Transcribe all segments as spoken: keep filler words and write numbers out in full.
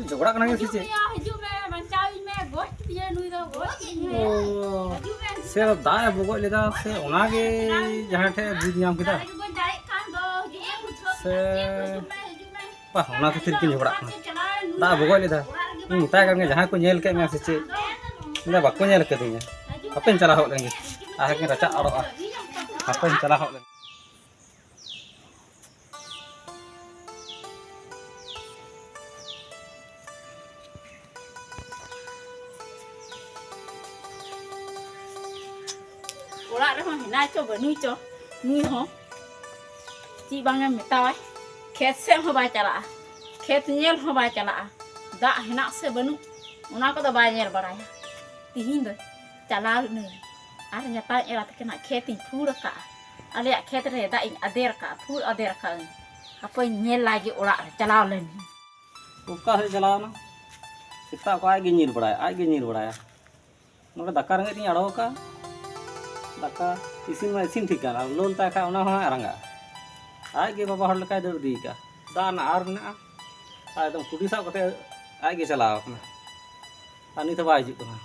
ᱡᱷᱚᱜᱽᱲᱟᱜ ᱠᱟᱱᱟ ᱠᱤᱱ ᱥᱮ ᱪᱮᱫ? ᱦᱤᱡᱩᱜ ᱢᱮ, ᱵᱟᱧᱪᱟᱣᱤᱧ ᱢᱮ, ᱜᱚᱡ ᱠᱤᱫᱤᱧᱟ ᱱᱩᱭ ᱫᱚ, ᱜᱚᱡ ᱠᱤᱫᱤᱧᱟ᱾ ᱚ᱾ ᱦᱤᱡᱩᱜ ᱢᱮ, ᱦᱤᱡᱩᱜ ᱥᱮ ᱢᱮ᱾ ᱫᱟᱜ ᱮ ᱵᱚᱜᱚᱡ ᱞᱮᱫᱟ ᱥᱮ ᱚᱱᱟᱜᱮ ᱡᱟᱦᱟᱸ ᱴᱷᱮᱡ ᱵᱩᱡᱽ ᱧᱟᱢ ᱠᱮᱫᱟ᱾ ᱫᱟᱲᱮ ᱜᱮ ᱵᱟᱹᱧ ᱫᱟᱲᱮᱭᱟᱜ ᱠᱟᱱ ᱫᱚ, ᱦᱤᱡᱩᱜ ᱢᱮ, ᱵᱩᱡᱷᱟᱹᱣ ᱥᱮ ᱠᱮᱫᱟ, ᱦᱤᱡᱩᱜ ᱢᱮ, ᱦᱤᱡᱩᱜ ᱢᱮ᱾ ᱵᱟᱦ, ᱚᱱᱟ ᱠᱷᱟᱹᱛᱤᱨ ᱠᱤᱱ ᱡᱷᱚᱜᱽᱲᱟᱜ ᱠᱟᱱᱟ᱾ ᱫᱟᱜ ᱮ ᱵᱚᱜᱚᱡ ᱞᱮᱫᱟ᱾ ᱤᱧ ᱢᱮᱛᱟᱭ ᱠᱟᱱ ᱜᱮᱭᱟ, ᱡᱟᱦᱟᱸᱭ ᱠᱚ ᱧᱮᱞ ᱠᱮᱫ ᱢᱮᱭᱟ ᱥᱮ ᱪᱮᱫ? ᱢᱮᱱᱫᱟ, ᱵᱟᱠᱚ ᱧᱮᱞ ᱠᱟᱫᱤᱧᱟ᱾ ᱦᱟᱯᱮᱧ ᱪᱟᱞᱟᱣ ᱦᱚᱫ ᱞᱮᱱ ᱜᱮ᱾ ᱟᱨ ᱠᱤᱱ ᱨᱟᱪᱟᱜ ᱟᱲᱚᱜᱼᱟ᱾ ᱦᱟᱯᱮᱧ ᱪᱟᱞᱟᱣ ᱦᱚᱫ ᱞᱮᱱ ᱜᱮ᱾ ᱚᱲᱟᱜ ᱨᱮᱦᱚᱸ ᱦᱮᱱᱟᱭ ᱪᱚ ᱵᱟᱹᱱᱩᱭ ᱪᱚ, ᱱᱩᱭ ᱦᱚᱸ ᱪᱮᱫ ᱵᱟᱝ ᱮᱢ ᱢᱮᱛᱟᱣᱟᱭ, ᱠᱷᱮᱛ ᱥᱮᱫ ᱦᱚᱸ ᱵᱟᱭ ᱪᱟᱞᱟᱜᱼᱟ, ᱠᱷᱮᱛ ᱧᱮᱞ ᱦᱚᱸ ᱵᱟᱭ ᱪᱟᱞᱟᱜᱼᱟ, ᱫᱟᱜ ᱦᱮᱱᱟᱜ ᱥᱮ ᱵᱟᱹᱱᱩᱜ ᱚᱱᱟ ᱠᱚᱫᱚ ᱵᱟᱭ ᱧᱮᱞ ᱵᱟᱲᱟᱭᱟ᱾ ᱛᱤᱦᱤᱧ ᱫᱚ ᱪᱟᱞᱟᱣ ᱞᱮᱱᱟᱹᱧ ᱟᱨ ᱧᱮᱛᱟᱧ ᱮᱨᱟ ᱛᱟᱹᱠᱤᱱᱟᱜ ᱠᱷᱮᱛ ᱤᱧ ᱯᱷᱩᱲ ᱟᱠᱟᱫᱼᱟ, ᱟᱞᱮᱭᱟᱜ ᱠᱷᱮᱛ ᱨᱮ ᱫᱟᱜ ᱤᱧ ᱟᱫᱮᱨ ᱟᱠᱟᱫᱼᱟ, ᱯᱷᱩᱲ ᱟᱫᱮᱨ ᱟᱠᱟᱫᱼᱟᱹᱧ, ᱦᱟᱯᱮᱧ ᱧᱮᱞ ᱞᱟᱜᱮ ᱚᱲᱟᱜ ᱨᱮ ᱪᱟᱞᱟᱣ ᱞᱮᱱ ᱜᱮ᱾ ᱚᱠᱟ ᱥᱮᱫ ᱪᱟᱞᱟᱣ ᱮᱱᱟ? ᱥᱮᱛᱟᱜ ᱠᱷᱚᱱ ᱟᱡ ᱜᱮ ᱧᱤᱨ ᱵᱟᱲᱟᱭᱟ, ᱟᱡ ᱜᱮ ᱧᱤᱨ ᱵᱟᱲᱟᱭᱟ᱾ ᱱᱚᱰᱮ ᱫᱟᱠᱟ ᱨᱮᱸᱜᱮᱡ ᱤᱧ ᱟᱲᱚ ᱟᱠᱟᱫᱼᱟ, ᱫᱟᱠᱟ ᱤᱥᱤᱱ ᱢᱟ ᱤᱥᱤᱱ ᱴᱷᱤᱠ ᱠᱟᱱ, ᱟᱨ ᱞᱳ ᱞᱮᱛᱟᱭ ᱠᱷᱟᱱ ᱚᱱᱟ ᱦᱚᱸ ᱦᱟᱸᱜ ᱨᱟᱸᱜᱟᱜᱼᱟ᱾ ᱟᱡ ᱜᱮ ᱵᱟᱵᱟ ᱦᱚᱲ ᱞᱮᱠᱟᱭ ᱫᱟᱹᱲ ᱤᱫᱤ ᱟᱠᱟᱫᱼᱟ, ᱫᱟᱜ ᱨᱮᱱᱟᱜ ᱟᱨ ᱢᱮᱱᱟᱜᱼᱟ, ᱟᱨ ᱮᱠᱫᱚᱢ ᱠᱩᱰᱤ ᱥᱟᱵ ᱠᱟᱛᱮ ᱟᱡ ᱜᱮ ᱪᱟᱞᱟᱣ ᱟᱠᱟᱱᱟ, ᱟᱨ ᱱᱤᱛ ᱦᱚᱸ ᱵᱟᱭ ᱦᱤᱡᱩᱜ ᱠᱟᱱᱟ᱾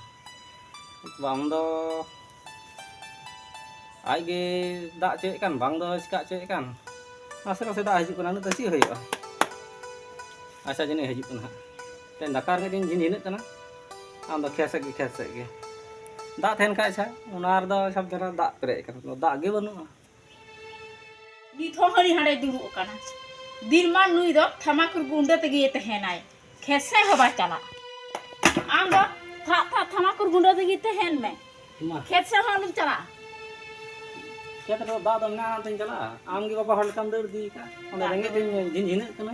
ᱵᱟᱝ ᱫᱚ ᱟᱡ ᱜᱮ ᱫᱟᱜ ᱦᱚᱪᱚᱭᱮᱫ ᱠᱟᱱ, ᱵᱟᱝ ᱫᱚ ᱪᱤᱠᱟ ᱦᱚᱪᱚᱭᱮᱫ ᱠᱟᱱ, ᱱᱟᱥᱮ ᱱᱟᱥᱮ ᱫᱟᱜ ᱦᱤᱡᱩᱜ ᱠᱟᱱᱟ, ᱱᱤᱛ ᱫᱚ ᱪᱮᱫ ᱦᱩᱭᱩᱜᱼᱟ? ᱟᱪᱪᱷᱟ, ᱡᱟᱹᱱᱤᱡ ᱦᱤᱡᱩᱜ ᱠᱟᱱᱟ ᱦᱟᱸᱜ᱾ ᱛᱮᱦᱮᱧ ᱫᱟᱠᱟ ᱨᱮᱸᱜᱮᱡ ᱤᱧ ᱡᱷᱤᱱᱡᱷᱤᱱᱟᱹᱜ ᱠᱟᱱᱟ᱾ ᱟᱢ ᱫᱚ ᱠᱷᱮᱛ ᱥᱮᱫ ᱜᱮ, ᱠᱷᱮᱛ ᱥᱮᱫ ᱜᱮ᱾ ᱫᱟᱜ ᱛᱟᱦᱮᱱ ᱠᱷᱟᱡ ᱟᱪᱪᱷᱟ, ᱚᱱᱟ ᱨᱮᱫᱚ ᱥᱟᱵ ᱫᱷᱟᱨᱟ ᱫᱟᱜ ᱯᱮᱨᱮᱡ ᱟᱠᱟᱱᱟ, ᱫᱟᱜ ᱜᱮ ᱵᱟᱹᱱᱩᱜᱼᱟ᱾ ᱱᱤᱛ ᱦᱚᱸ ᱦᱟᱹᱱᱤ ᱦᱟᱸᱰᱮ ᱫᱩᱲᱩᱵ ᱟᱠᱟᱱᱟ᱾ ᱫᱤᱱ ᱢᱟ ᱱᱩᱭ ᱫᱚ ᱛᱷᱟᱢᱟᱠᱩᱨ ᱜᱩᱸᱰᱟᱹ ᱛᱮᱜᱮ ᱛᱟᱦᱮᱱᱟᱭ, ᱠᱷᱮᱛ ᱥᱮᱫ ᱦᱚᱸ ᱵᱟᱭ ᱪᱟᱞᱟᱜ᱾ ᱟᱢ ᱫᱚ ᱛᱷᱟᱜ ᱛᱷᱟᱜ ᱛᱷᱟᱢᱟᱠᱩᱨ ᱜᱩᱸᱰᱟᱹ ᱛᱮᱜᱮ ᱛᱟᱦᱮᱱ ᱢᱮ, ᱢᱟ᱾ ᱠᱷᱮᱛ ᱥᱮᱫ ᱦᱚᱸ ᱟᱞᱚᱢ ᱪᱟᱞᱟᱜᱼᱟ᱾ ᱠᱷᱮᱛ ᱨᱮᱫᱚ ᱫᱟᱜ ᱫᱚ ᱢᱮᱱᱟᱜᱼᱟ, ᱚᱱᱛᱮᱧ ᱪᱟᱞᱟᱜᱼᱟ? ᱟᱢ ᱜᱮ ᱵᱟᱵᱟ ᱦᱚᱲ ᱞᱮᱠᱟᱢ ᱫᱟᱹᱲ ᱤᱫᱤ ᱠᱟᱜᱼᱟ᱾ ᱚᱸᱰᱮ ᱫᱟᱜ ᱨᱮᱸᱜᱮᱡ ᱫᱚ ᱛᱤᱧ ᱡᱷᱤᱱᱡᱷᱤᱱᱟᱹᱜ ᱠᱟᱱᱟ᱾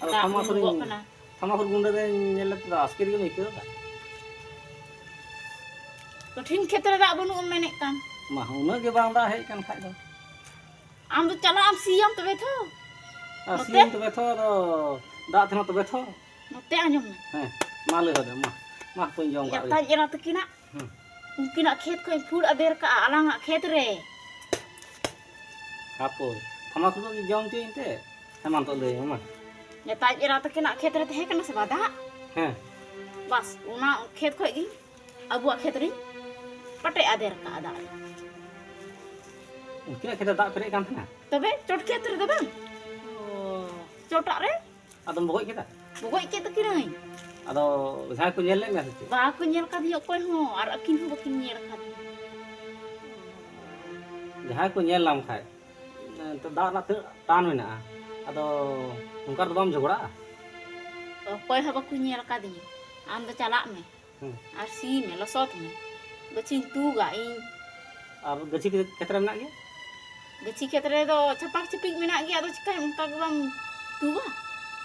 ᱟᱫᱚ ᱫᱟᱜ ᱛᱷᱟᱢᱟᱠᱩᱨᱤᱧ, ᱩᱰᱩᱠᱚᱜ ᱠᱟᱱᱟ᱾ ᱛᱷᱟᱢᱟᱠᱩᱨ ᱜᱩᱸᱰᱟᱹ ᱨᱮ ᱧᱮᱞ ᱞᱮᱫ ᱛᱮᱫᱚ ᱟᱥᱠᱮᱛ ᱜᱮᱢ ᱟᱹᱭᱠᱟᱹᱣ ᱮᱫᱟ? ᱠᱚᱴᱷᱤᱱ ᱠᱷᱮᱛ ᱨᱮ ᱫᱟᱜ ᱵᱟᱹᱱᱩᱜ ᱮᱢ ᱢᱮᱱᱮᱫ ᱠᱟᱱ᱾ ᱢᱟ, ᱩᱱᱟᱹᱜ ᱜᱮ ᱵᱟᱝ ᱫᱟᱜ ᱦᱮᱡ ᱠᱟᱱ ᱠᱷᱟᱡ ᱫᱚ᱾ ᱟᱢ ᱫᱚ ᱪᱟᱞᱟᱜ ᱟᱢ, ᱥᱤᱭᱟᱢ ᱛᱚᱵᱮ ᱛᱷᱚ᱾ ᱟᱨ ᱱᱚᱛᱮ? ᱥᱤᱭᱟᱹᱧ ᱛᱚᱵᱮ ᱛᱷᱚ, ᱟᱫᱚ ᱫᱟᱜ ᱛᱟᱦᱮᱱᱟ ᱛᱚᱵᱮ ᱛᱷᱚ᱾ ᱱᱚᱛᱮ ᱟᱸᱡᱚᱢ ᱢᱮ᱾ ᱦᱮᱸ, ᱢᱟ ᱞᱟᱹᱭ ᱦᱚᱫ ᱢᱮ, ᱢᱟ, ᱢᱟ ᱦᱟᱯᱚᱧ ᱡᱚᱢ ᱠᱟᱜ ᱞᱮ᱾ ᱮᱛᱟᱧ ᱮᱨᱟ ᱛᱟᱹᱠᱤᱱᱟᱜ ᱦᱮᱸ᱾ ᱩᱱᱠᱤᱱᱟᱜ ᱠᱷᱮᱛ ᱠᱷᱚᱱ ᱯᱷᱩᱲ ᱟᱫᱮᱨ ᱠᱟᱜᱼᱟ, ᱟᱞᱟᱝᱟᱜ ᱠᱷᱮᱛ ᱨᱮ᱾ ᱦᱟᱯᱚᱭ, ᱛᱷᱟᱢᱟᱠᱩᱨ ᱫᱚ ᱡᱚᱢ ᱦᱚᱪᱚᱭᱤᱧ ᱛᱮ᱾ ᱦᱮᱸ, ᱢᱟ ᱱᱤᱛᱚᱜ ᱞᱟᱹᱭ ᱢᱮ, ᱢᱟ᱾ ᱱᱮᱛᱟᱡ ᱮᱨᱟ ᱛᱟᱹᱠᱤᱱᱟᱜ ᱠᱷᱮᱛ ᱨᱮ ᱛᱟᱦᱮᱸ ᱠᱟᱱᱟ ᱥᱮ ᱵᱟᱝ ᱫᱟᱜ? ᱦᱮᱸ᱾ ᱵᱟᱥ, ᱚᱱᱟ ᱠᱷᱮᱛ ᱠᱷᱚᱡ ᱜᱮ ᱟᱵᱚᱣᱟᱜ ᱠᱷᱮᱛ ᱨᱤᱧ ᱯᱟᱴᱮ ᱟᱫᱮᱨ ᱠᱟᱜᱼᱟ ᱫᱟᱜ ᱨᱮ᱾ ᱩᱱᱠᱤᱱᱟᱜ ᱠᱷᱮᱛ ᱨᱮ ᱫᱟᱜ ᱯᱮᱨᱮᱡ ᱠᱟᱱ ᱛᱟᱦᱮᱱᱟ? ᱛᱚᱵᱮ ᱪᱚᱴ ᱠᱷᱮᱛ ᱨᱮᱫᱚ ᱵᱟᱝ, ᱚ, ᱪᱚᱴᱟᱜ ᱨᱮ᱾ ᱟᱫᱚᱢ ᱵᱚᱜᱚᱡ ᱠᱮᱫᱟ? ᱵᱚᱜᱚᱡ ᱠᱮᱫ ᱛᱟᱹᱠᱤᱱᱟᱹᱧ᱾ ᱟᱫᱚ ᱡᱟᱦᱟᱸᱭ ᱠᱚ ᱧᱮᱞ ᱞᱮᱫ ᱢᱮᱭᱟ ᱥᱮ ᱪᱮᱫ? ᱵᱟᱠᱚ ᱧᱮᱞ ᱠᱟᱫᱤᱧᱟ ᱚᱠᱚᱭ ᱦᱚᱸ, ᱟᱨ ᱟᱹᱠᱤᱱ ᱦᱚᱸ ᱵᱟᱹᱠᱤᱱ ᱧᱮᱞ ᱠᱟᱫᱤᱧᱟ᱾ ᱡᱟᱦᱟᱸᱭ ᱠᱚ ᱧᱮᱞ ᱞᱟᱢ ᱠᱷᱟᱡ, ᱱᱤᱛᱚᱜ ᱫᱟᱜ ᱨᱮᱱᱟᱜ ᱛᱤᱱᱟᱹᱜ ᱴᱟᱱ ᱢᱮᱱᱟᱜᱼᱟ, ᱟᱫᱚ ᱚᱱᱠᱟ ᱨᱮᱫᱚ ᱵᱟᱢ ᱡᱷᱚᱜᱽᱲᱟᱜᱼᱟ? ᱚᱠᱚᱭ ᱦᱚᱸ ᱵᱟᱠᱚ ᱧᱮᱞ ᱠᱟᱫᱤᱧᱟ, ᱟᱢ ᱫᱚ ᱪᱟᱞᱟᱜ ᱢᱮ᱾ ᱦᱮᱸ᱾ ᱟᱨ ᱥᱤ ᱢᱮ, ᱞᱚᱥᱚᱫ ᱢᱮ, ᱜᱟᱹᱪᱷᱤᱧ ᱛᱩᱜᱟ ᱤᱧ᱾ ᱟᱨ ᱜᱟᱹᱪᱷᱤ ᱠᱷᱮᱛ ᱨᱮ ᱢᱮᱱᱟᱜ ᱜᱮᱭᱟ? ᱜᱟᱹᱪᱷᱤ ᱠᱷᱮᱛ ᱨᱮᱫᱚ ᱪᱷᱟᱯᱟᱠ ᱪᱷᱤᱯᱤᱠ ᱢᱮᱱᱟᱜ ᱜᱮᱭᱟ, ᱟᱫᱚ ᱪᱤᱠᱟᱹᱭᱟᱢ, ᱚᱱᱠᱟ ᱜᱮ ᱵᱟᱢ ᱛᱩᱜᱟ?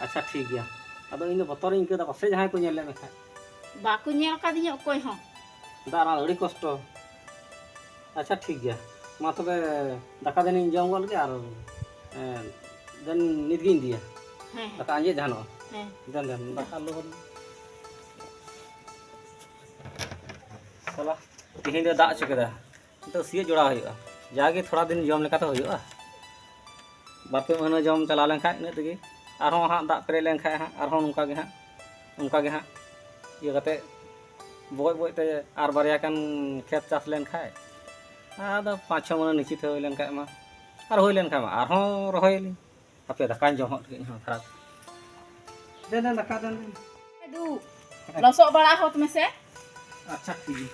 ᱟᱪᱪᱷᱟ, ᱴᱷᱤᱠ ᱜᱮᱭᱟ᱾ ᱟᱫᱚ ᱤᱧ ᱫᱚ ᱵᱚᱛᱚᱨᱤᱧ ᱟᱹᱭᱠᱟᱹᱣ ᱮᱫᱟ, ᱯᱟᱥᱮᱡ ᱡᱟᱦᱟᱸᱭ ᱠᱚ ᱧᱮᱞ ᱞᱮᱫ ᱢᱮ ᱠᱷᱟᱡ᱾ ᱵᱟᱠᱚ ᱧᱮᱞ ᱠᱟᱫᱤᱧᱟ ᱚᱠᱚᱭ ᱦᱚᱸ᱾ ᱫᱟᱜ ᱨᱮᱱᱟᱜ ᱟᱹᱰᱤ ᱠᱚᱥᱴᱚ᱾ ᱟᱪᱪᱷᱟ, ᱴᱷᱤᱠ ᱜᱮᱭᱟ, ᱢᱟ ᱛᱚᱵᱮ ᱫᱟᱠᱟ ᱫᱮᱱᱤᱧ ᱡᱚᱢ ᱜᱚᱫ ᱞᱮᱜᱮ ᱟᱨ, ᱮᱸ, ᱫᱮᱱ ᱱᱤᱛ ᱜᱤᱧ ᱤᱫᱤᱭᱟ᱾ ᱦᱮᱸ, ᱦᱮᱸ᱾ ᱫᱟᱠᱟ ᱟᱸᱡᱮᱫ ᱡᱟᱦᱟᱱᱚᱜᱼᱟ᱾ ᱦᱮᱸ᱾ ᱫᱮᱱ, ᱫᱮᱱ, ᱫᱟᱠᱟ ᱞᱚᱦᱚᱫ᱾ ᱥᱟᱞᱟ, ᱛᱮᱦᱮᱧ ᱫᱚ ᱫᱟᱜ ᱦᱚᱪᱚ ᱠᱮᱫᱟ᱾ ᱱᱤᱛᱚᱜ ᱥᱤᱭᱳᱜ ᱡᱚᱲᱟᱣ ᱦᱩᱭᱩᱜᱼᱟ᱾ ᱡᱟᱜᱮ ᱛᱷᱚᱲᱟ ᱫᱤᱱ ᱡᱚᱢ ᱞᱮᱠᱟ ᱛᱚ ᱦᱩᱭᱩᱜᱼᱟ᱾ ᱵᱟᱨ ᱯᱮ ᱢᱟᱹᱦᱱᱟᱹ ᱡᱚᱢ ᱪᱟᱞᱟᱣ ᱞᱮᱱᱠᱷᱟᱡ ᱤᱱᱟᱹᱜ ᱛᱮᱜᱮ᱾ ᱟᱨᱦᱚᱸ ᱦᱟᱸᱜ ᱫᱟᱜ ᱯᱮᱨᱮᱡ ᱞᱮᱱᱠᱷᱟᱡ ᱦᱟᱸᱜ ᱟᱨᱦᱚᱸ ᱱᱚᱝᱠᱟ ᱜᱮ ᱦᱟᱸᱜ, ᱚᱱᱠᱟ ᱜᱮ ᱦᱟᱸᱜ ᱤᱭᱟᱹ ᱠᱟᱛᱮ ᱵᱚᱜᱚᱡ ᱵᱚᱜᱚᱡ ᱛᱮ ᱟᱨ ᱵᱟᱨᱭᱟ ᱜᱟᱱ ᱠᱷᱮᱛ ᱪᱟᱥ ᱞᱮᱱᱠᱷᱟᱡ, ᱟᱫᱚ ᱯᱟᱸᱪ ᱪᱷᱚ ᱢᱟᱹᱦᱱᱟᱹ ᱱᱤᱥᱪᱤᱛ ᱦᱩᱭ ᱞᱮᱱᱠᱷᱟᱡ ᱢᱟ, ᱟᱨ ᱦᱩᱭ ᱞᱮᱱᱠᱷᱟᱡ ᱢᱟ ᱟᱨᱦᱚᱸ ᱨᱚᱦᱚᱭᱟᱞᱤᱧ᱾ ᱦᱟᱯᱮ ᱫᱟᱠᱟᱧ ᱡᱚᱢ ᱦᱚᱫ ᱞᱮᱜᱮ ᱤᱧ ᱦᱚᱸ ᱛᱷᱚᱲᱟ᱾ ᱫᱮᱱ, ᱫᱮᱱ, ᱫᱟᱠᱟ ᱫᱮᱱ, ᱫᱮᱱ᱾ ᱫᱩ, ᱞᱚᱥᱚᱫ ᱵᱟᱲᱟ ᱦᱚᱫ ᱢᱮᱥᱮ᱾ ᱟᱪᱪᱷᱟ, ᱴᱷᱤᱠ ᱜᱮᱭᱟ᱾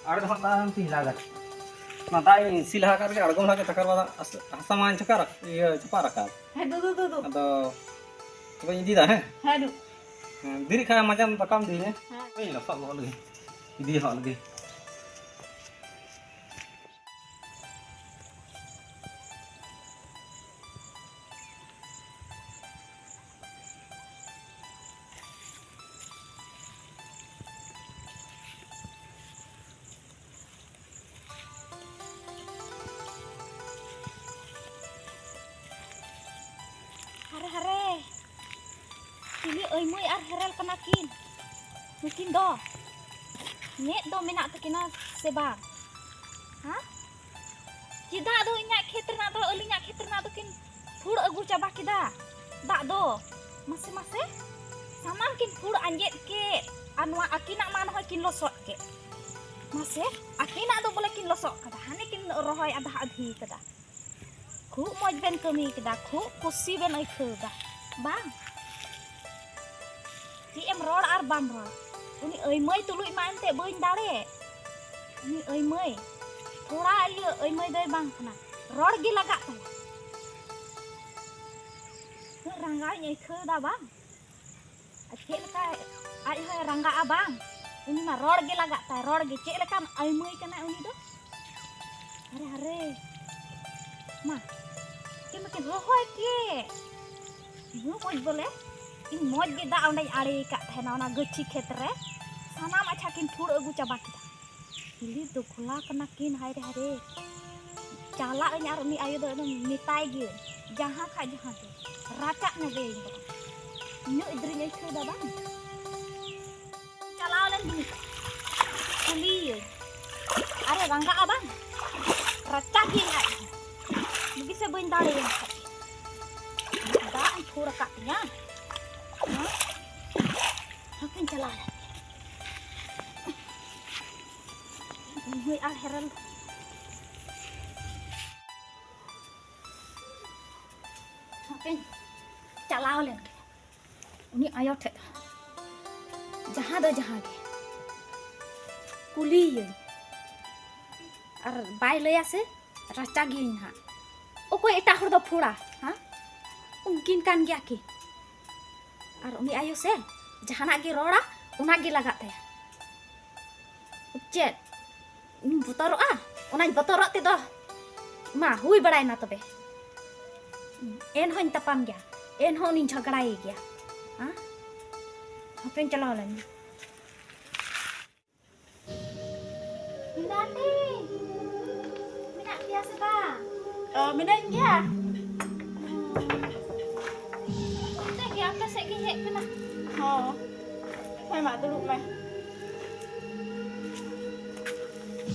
ᱟᱲᱮ ᱫᱚ ᱦᱟᱸᱜ ᱛᱟᱭᱚᱢ ᱛᱤᱧ ᱞᱟᱜᱟ᱾ ᱚᱱᱟ ᱫᱟᱜ ᱤᱧ ᱥᱤ ᱞᱟᱦᱟ ᱠᱟᱜ ᱨᱮᱜᱮ, ᱟᱬᱜᱚᱢ ᱞᱟᱦᱟ ᱜᱮ ᱛᱟᱠᱟᱨ ᱵᱟᱫ ᱦᱟᱥᱟ, ᱦᱟᱥᱟ ᱢᱟᱧ ᱪᱟᱯᱟ ᱨᱟᱠᱟᱵ, ᱤᱭᱟᱹ, ᱪᱟᱯᱟ ᱨᱟᱠᱟᱵ᱾ ᱦᱮᱸ, ᱫᱩ, ᱫᱩ, ᱫᱩ, ᱫᱩ᱾ ᱟᱫᱚ ᱛᱚᱵᱮᱧ ᱤᱫᱤᱭᱮᱫᱟ, ᱦᱮᱸ? ᱦᱮᱸ, ᱫᱩ᱾ ᱦᱮᱸ, ᱫᱮᱨᱤᱜ ᱠᱷᱟᱡ ᱢᱟᱡᱟᱱ ᱫᱟᱠᱟᱢ ᱤᱫᱤᱭᱤᱧᱟ᱾ ᱦᱮᱸ᱾ ᱤᱧ ᱞᱚᱥᱚᱫ ᱜᱚᱫ ᱞᱮᱜᱮ, ᱤᱫᱤ ᱦᱚᱫ ᱞᱮᱜᱮ᱾ ᱦᱟᱨᱮ, ᱦᱟᱨᱮ, ᱪᱤᱞᱤ ᱟᱹᱭᱢᱟᱹᱭ ᱟᱨ ᱦᱮᱨᱮᱞ ᱠᱟᱱᱟ ᱠᱤᱱ? ᱱᱩᱠᱤᱱ ᱫᱚ ᱢᱮᱫ ᱫᱚ ᱢᱮᱱᱟᱜ ᱛᱟᱹᱠᱤᱱᱟ ᱥᱮ ᱵᱟᱝ? ᱦᱮᱸ? ᱪᱮᱫᱟᱜ ᱫᱚ ᱤᱧᱟᱹᱜ ᱠᱷᱮᱛ ᱨᱮᱱᱟᱜ ᱫᱚ, ᱟᱹᱞᱤᱧᱟᱜ ᱠᱷᱮᱛ ᱨᱮᱱᱟᱜ ᱫᱚᱠᱤᱱ ᱯᱷᱩᱲ ᱟᱹᱜᱩ ᱪᱟᱵᱟ ᱠᱮᱫᱟ? ᱫᱟᱜ ᱫᱚ ᱢᱟᱥᱮ ᱢᱟᱥᱮ ᱥᱟᱱᱟᱢ ᱠᱤᱱ ᱯᱷᱩᱲ ᱟᱸᱡᱮᱫ ᱠᱮᱫ᱾ ᱟᱨ ᱱᱚᱣᱟ ᱟᱹᱠᱤᱱᱟᱜ ᱢᱟ ᱱᱚᱜᱼᱚᱭ ᱠᱤᱱ ᱞᱚᱥᱚᱫ ᱠᱮᱫ᱾ ᱢᱟᱥᱮ, ᱟᱹᱠᱤᱱᱟᱜ ᱫᱚ ᱵᱚᱞᱮ ᱠᱤᱱ ᱞᱚᱥᱚᱫ ᱠᱟᱫᱟ, ᱦᱟᱱᱮ ᱠᱤᱱ ᱨᱚᱦᱚᱭ ᱟᱫᱷᱟ ᱟᱹᱫᱷᱤ ᱠᱟᱫᱟ᱾ ᱠᱷᱩᱵ ᱢᱚᱡᱽ ᱵᱮᱱ ᱠᱟᱹᱢᱤ ᱠᱮᱫᱟ, ᱠᱷᱩᱵ ᱠᱩᱥᱤ ᱵᱮᱱ ᱟᱹᱭᱠᱟᱹᱣ ᱫᱟ ᱵᱟᱝ? ᱪᱮᱫ ᱮᱢ ᱨᱚᱲ ᱟᱨ ᱵᱟᱢ ᱨᱚᱲ? ᱩᱱᱤ ᱟᱹᱭᱢᱟᱹᱭ ᱛᱩᱞᱩᱡ ᱢᱟ ᱮᱱᱛᱮ ᱵᱟᱹᱧ ᱫᱟᱲᱮ᱾ ᱩᱱᱤ ᱟᱹᱭᱢᱟᱹᱭ ᱛᱷᱚᱲᱟ ᱤᱭᱟᱹ ᱟᱹᱭᱢᱟᱹᱭ ᱫᱚᱭ ᱵᱟᱝ ᱠᱟᱱᱟ, ᱨᱚᱲ ᱜᱮ ᱞᱟᱜᱟᱜ ᱛᱟᱭᱟ᱾ ᱩᱱᱟᱹᱜ ᱨᱟᱸᱜᱟᱣ ᱤᱧ ᱟᱹᱭᱠᱟᱹᱣ ᱫᱟ ᱵᱟᱝ? ᱟᱨ ᱪᱮᱫ ᱞᱮᱠᱟ ᱟᱡ ᱦᱚᱸᱭ ᱨᱟᱸᱜᱟᱜᱼᱟ ᱵᱟᱝ? ᱩᱱᱤ ᱢᱟ ᱨᱚᱲ ᱜᱮ ᱞᱟᱜᱟᱜ ᱛᱟᱭ, ᱨᱚᱲ ᱜᱮ᱾ ᱪᱮᱫ ᱞᱮᱠᱟᱱ ᱟᱹᱭᱢᱟᱹᱭ ᱠᱟᱱᱟᱭ ᱩᱱᱤ ᱫᱚ? ᱟᱨᱮ ᱟᱨᱮ, ᱢᱟ, ᱪᱮᱫ ᱢᱤᱫᱴᱮᱱ ᱨᱚᱦᱚᱭ ᱠᱮᱫ᱾ ᱱᱩᱱᱟᱹᱜ ᱢᱚᱡᱽ ᱵᱚᱞᱮ, ᱤᱧ ᱢᱚᱡᱽ ᱜᱮ ᱫᱟᱜ ᱚᱸᱰᱮᱧ ᱟᱲᱮ ᱟᱠᱟᱫ ᱛᱟᱦᱮᱱᱟ ᱚᱱᱟ ᱜᱟᱹᱪᱷᱤ ᱠᱷᱮᱛ ᱨᱮ᱾ ᱥᱟᱱᱟᱢ ᱟᱪᱪᱷᱟ ᱠᱤᱱ ᱯᱷᱩᱲ ᱟᱹᱜᱩ ᱪᱟᱵᱟ ᱠᱮᱫᱟ᱾ ᱦᱤᱞᱤ ᱫᱚ ᱠᱷᱚᱞᱟ ᱠᱟᱱᱟ ᱠᱤᱱ, ᱦᱟᱭ ᱨᱮ ᱦᱟᱭ ᱨᱮ᱾ ᱪᱟᱞᱟᱜ ᱟᱹᱧ ᱟᱨ ᱩᱱᱤ ᱟᱭᱳ ᱫᱚ ᱮᱠᱫᱚᱢ ᱢᱮᱛᱟᱭ ᱜᱤᱭᱟᱹᱧ, ᱡᱟᱦᱟᱸ ᱠᱷᱟᱡ ᱡᱟᱦᱟᱸ ᱜᱮ, ᱨᱟᱪᱟᱜ ᱧᱚᱜᱮᱭᱟᱹᱧ ᱵᱚᱨᱚᱝ᱾ ᱤᱱᱟᱹᱜ ᱤᱫᱽᱨᱟᱹᱧ ᱟᱹᱭᱠᱟᱹᱣ ᱫᱟ ᱵᱟᱝ᱾ ᱪᱟᱞᱟᱣ ᱞᱮᱱ ᱜᱤᱧ ᱠᱩᱞᱤᱭᱟᱹᱧ, ᱟᱨᱮ ᱨᱟᱸᱜᱟᱜᱼᱟ ᱵᱟᱝ, ᱨᱟᱪᱟᱜ ᱜᱤᱭᱟᱹᱧ ᱟᱡ ᱦᱚᱸ᱾ ᱵᱩᱜᱤ ᱥᱮ ᱵᱟᱹᱧ ᱫᱟᱲᱮᱭᱟᱜ ᱠᱷᱟᱡ᱾ ᱫᱟᱜ ᱮᱢ ᱯᱷᱩᱲ ᱟᱠᱟᱫ ᱛᱤᱧᱟ᱾ ᱦᱮᱸ? ᱦᱟᱯᱮᱧ ᱪᱟᱞᱟᱣ ᱞᱮᱱ᱾ ᱢᱟᱹᱭ ᱟᱨ ᱦᱮᱨᱮᱞ᱾ ᱦᱟᱯᱮᱧ ᱪᱟᱞᱟᱣ ᱞᱮᱱ ᱜᱮ ᱩᱱᱤ ᱟᱭᱳ ᱴᱷᱮᱡ ᱫᱚ᱾ ᱡᱟᱦᱟᱸ ᱫᱚ ᱡᱟᱦᱟᱸ ᱜᱮ ᱠᱩᱞᱤᱭᱮᱭᱟᱹᱧ᱾ ᱟᱨ ᱵᱟᱭ ᱞᱟᱹᱭᱟ ᱥᱮ, ᱨᱟᱪᱟ ᱜᱤᱭᱟᱹᱧ ᱦᱟᱸᱜ᱾ ᱚᱠᱚᱭ ᱮᱴᱟᱜ ᱦᱚᱲ ᱫᱚ ᱯᱷᱩᱲᱟ, ᱦᱮᱸ? ᱩᱱᱠᱤᱱ ᱠᱟᱱ ᱜᱮᱭᱟ ᱠᱤ? ᱟᱨ ᱩᱱᱤ ᱟᱭᱳ ᱥᱮ ᱡᱟᱦᱟᱱᱟᱜ ᱜᱮ ᱨᱚᱲᱟ, ᱚᱱᱟ ᱜᱮ ᱞᱟᱜᱟᱜ ᱛᱟᱭᱟ᱾ ᱪᱮᱫ? ᱤᱧ ᱵᱚᱛᱚᱨᱚᱜᱼᱟ? ᱚᱱᱟᱧ ᱵᱚᱛᱚᱨᱚᱜ ᱛᱮᱫᱚ᱾ ᱢᱟ, ᱦᱩᱭ ᱵᱟᱲᱟᱭᱱᱟ ᱛᱚᱵᱮ᱾ ᱮᱱᱦᱚᱸᱧ ᱛᱟᱯᱟᱢ ᱜᱮᱭᱟ, ᱮᱱᱦᱚᱸ ᱩᱱᱤᱧ ᱡᱷᱚᱜᱽᱲᱟᱭᱮ ᱜᱮᱭᱟ᱾ ᱦᱮᱸ? ᱦᱟᱯᱮᱧ ᱪᱟᱞᱟᱣ ᱞᱮᱱ ᱜᱮ᱾ ᱫᱟᱫᱤ, ᱢᱮᱱᱟᱜ ᱯᱮᱭᱟ ᱥᱮ ᱵᱟᱝ? ᱚ, ᱢᱤᱱᱟᱹᱧ ᱜᱮᱭᱟ᱾ ᱚᱱᱛᱮ ᱜᱮ, ᱟᱯᱮ ᱥᱮᱫ ᱜᱤᱧ ᱦᱮᱡ ᱠᱟᱱᱟ᱾ ᱦᱚᱸ, ᱦᱮᱸ, ᱢᱟ, ᱫᱩᱲᱩᱵ ᱢᱮ᱾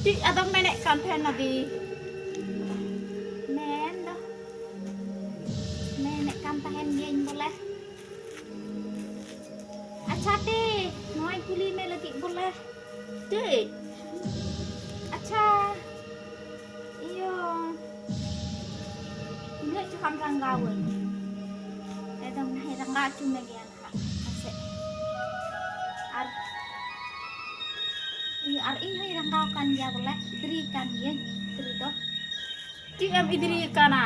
ᱪᱮᱫ ᱟᱫᱚᱢ ᱢᱮᱱᱮᱫ ᱠᱟᱱ ᱛᱟᱦᱮᱱᱟ, ᱫᱤ? ᱢᱮᱱ ᱫᱚ ᱢᱮᱱᱮᱫ ᱠᱟᱱ ᱛᱟᱦᱮᱱ ᱜᱤᱭᱟᱹᱧ, ᱪᱷᱟᱴᱮ, ᱱᱚᱣᱟᱧ ᱠᱩᱞᱤ ᱢᱮ ᱞᱟᱹᱜᱤᱫ ᱵᱚᱞᱮ᱾ ᱪᱮᱫ? ᱟᱪᱪᱷᱟ, ᱤᱭᱟᱹ, ᱩᱱᱟᱹᱜ ᱡᱚᱠᱷᱚᱱ ᱨᱟᱸᱜᱟᱣᱟᱹᱧ, ᱮᱠᱫᱚᱢ ᱱᱟᱦᱮ ᱨᱟᱸᱜᱟᱣ ᱦᱚᱪᱚ ᱢᱮᱜᱮᱭᱟ ᱱᱟᱦᱟᱜ ᱯᱟᱥᱮᱡ᱾ ᱟᱨ, ᱤᱭᱟᱹ, ᱟᱨ ᱤᱧ ᱦᱚᱸᱧ ᱨᱟᱸᱜᱟᱣ ᱠᱟᱱ ᱜᱮᱭᱟ ᱵᱚᱞᱮ, ᱥᱛᱨᱤ ᱠᱟᱱ ᱜᱤᱭᱟᱹᱧ, ᱥᱛᱨᱤ ᱫᱚ᱾ ᱪᱮᱫ ᱮᱢ ᱤᱫᱨᱤ ᱟᱠᱟᱱᱟ?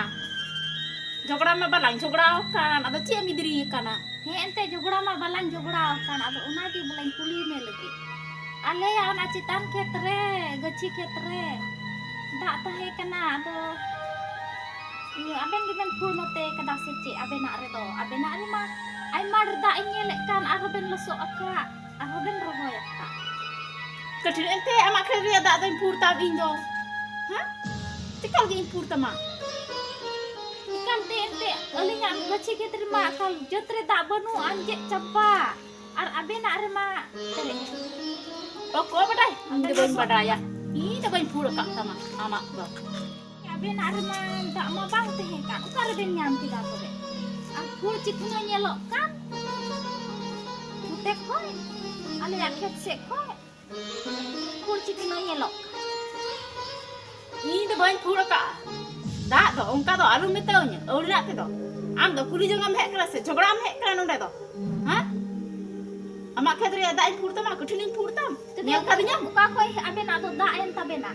ᱡᱷᱚᱜᱽᱲᱟ ᱢᱟ ᱵᱟᱞᱟᱝ ᱡᱷᱚᱜᱽᱲᱟ ᱟᱠᱟᱱ, ᱟᱫᱚ ᱪᱮᱫ ᱮᱢ ᱤᱫᱨᱤ ᱟᱠᱟᱱᱟ? ᱦᱮᱸ, ᱮᱱᱛᱮ ᱡᱷᱚᱜᱽᱲᱟ ᱢᱟ ᱵᱟᱞᱟᱝ ᱡᱷᱚᱜᱽᱲᱟ ᱟᱠᱟᱱ, ᱟᱫᱚ ᱚᱱᱟᱜᱮ ᱵᱚᱞᱮᱧ ᱠᱩᱞᱤ ᱢᱮ ᱞᱟᱹᱜᱤᱫ᱾ ᱟᱞᱮᱭᱟᱜ ᱚᱱᱟ ᱪᱮᱛᱟᱱ ᱠᱷᱮᱛ ᱨᱮ, ᱜᱟᱹᱪᱷᱤ ᱠᱷᱮᱛ ᱨᱮ ᱫᱟᱜ ᱛᱟᱦᱮᱸ ᱠᱟᱱᱟ, ᱟᱫᱚ ᱤᱭᱟᱹ, ᱟᱵᱮᱱ ᱜᱮᱵᱮᱱ ᱯᱷᱩᱲ ᱱᱚᱛᱮ ᱠᱟᱫᱟ ᱥᱮ ᱪᱮᱫ? ᱟᱵᱮᱱᱟᱜ ᱨᱮᱫᱚ, ᱟᱵᱮᱱᱟᱜ ᱨᱮᱢᱟ ᱟᱭᱢᱟ ᱰᱷᱮᱨ ᱫᱟᱜ ᱤᱧ ᱧᱮᱞᱮᱫ ᱠᱟᱱ, ᱟᱨᱦᱚᱸ ᱵᱮᱱ ᱞᱚᱥᱚᱫ ᱟᱠᱟᱫ, ᱟᱨᱦᱚᱸ ᱵᱮᱱ ᱨᱚᱦᱚᱭ ᱟᱠᱟᱫ᱾ ᱠᱟᱹᱴᱤᱡ ᱮᱱᱛᱮ ᱟᱢᱟᱜ ᱠᱷᱮᱛ ᱨᱮᱭᱟᱜ ᱫᱟᱜ ᱫᱚᱧ ᱯᱷᱩᱲ ᱛᱟᱢ ᱤᱧ ᱫᱚ? ᱦᱮᱸ? ᱪᱮᱠᱟ ᱞᱟᱹᱜᱤᱫ ᱤᱧ ᱯᱷᱩᱲ ᱛᱟᱢᱟ? ᱮᱠᱟᱞᱛᱮ ᱮᱱᱛᱮ ᱟᱹᱞᱤᱧᱟᱜ ᱜᱟᱹᱪᱷᱤ ᱠᱷᱮᱛ ᱨᱮᱢᱟ ᱮᱠᱟᱞ ᱡᱟᱹᱛ ᱨᱮ ᱫᱟᱜ ᱵᱟᱹᱱᱩᱜ, ᱟᱸᱡᱮᱫ ᱪᱟᱵᱟ᱾ ᱟᱨ ᱟᱵᱮᱱᱟᱜ ᱨᱮᱢᱟ ᱯᱮᱨᱮᱡ᱾ ᱚᱠᱚᱭ ᱵᱟᱰᱟᱭ? ᱤᱧ ᱫᱚ ᱵᱟᱹᱧ ᱵᱟᱰᱟᱭᱟ᱾ ᱤᱧ ᱫᱚ ᱵᱟᱹᱧ ᱯᱷᱩᱲ ᱟᱠᱟᱫ ᱛᱟᱢᱟ ᱟᱢᱟᱜ ᱫᱚ᱾ ᱟᱵᱮᱱᱟᱜ ᱨᱮᱢᱟ ᱫᱟᱜ ᱢᱟ ᱵᱟᱝ ᱛᱟᱦᱮᱸ ᱠᱟᱱ, ᱚᱠᱟ ᱨᱮᱵᱮᱱ ᱧᱟᱢ ᱠᱮᱫᱟ ᱛᱚᱵᱮ? ᱟᱨ ᱯᱷᱩᱲ ᱪᱤᱠᱷᱱᱟᱹ ᱧᱮᱞᱚᱜ ᱠᱟᱱ ᱱᱚᱛᱮ ᱠᱷᱚᱱ, ᱟᱞᱮᱭᱟᱜ ᱠᱷᱮᱛ ᱥᱮᱫ ᱠᱷᱚᱱ᱾ ᱯᱷᱩᱲ ᱪᱤᱠᱷᱱᱟᱹ ᱧᱮᱞᱚᱜ ᱠᱟᱱ᱾ ᱤᱧ ᱫᱚ ᱵᱟᱹᱧ ᱯᱷᱩᱲ ᱟᱠᱟᱫᱼᱟ᱾ ᱫᱟᱜ ᱫᱚ ᱚᱱᱠᱟ ᱫᱚ ᱟᱞᱚᱢ ᱢᱮᱛᱟᱣᱟᱹᱧᱟ ᱟᱹᱣᱲᱤᱱᱟᱜ ᱛᱮᱫᱚ᱾ ᱟᱢ ᱫᱚ ᱠᱩᱞᱤ ᱡᱚᱝ ᱮᱢ ᱦᱮᱡ ᱠᱟᱱᱟ ᱥᱮ ᱡᱷᱚᱜᱽᱲᱟ ᱮᱢ ᱦᱮᱡ ᱠᱟᱱᱟ ᱱᱚᱰᱮ ᱫᱚ? ᱦᱮᱸ? ᱟᱢᱟᱜ ᱠᱷᱮᱛ ᱨᱮᱭᱟᱜ ᱫᱟᱜ ᱤᱧ ᱯᱷᱩᱲ ᱛᱟᱢᱟ, ᱠᱟᱹᱴᱷᱤᱱᱤᱧ ᱯᱷᱩᱲ ᱛᱟᱢ? ᱛᱚᱵᱮ ᱧᱮᱞ ᱠᱟᱫᱤᱧᱟᱢ? ᱚᱠᱟ ᱠᱷᱚᱡ ᱟᱵᱮᱱᱟᱜ ᱫᱚ ᱫᱟᱜ ᱮᱱ ᱛᱟᱵᱮᱱᱟ?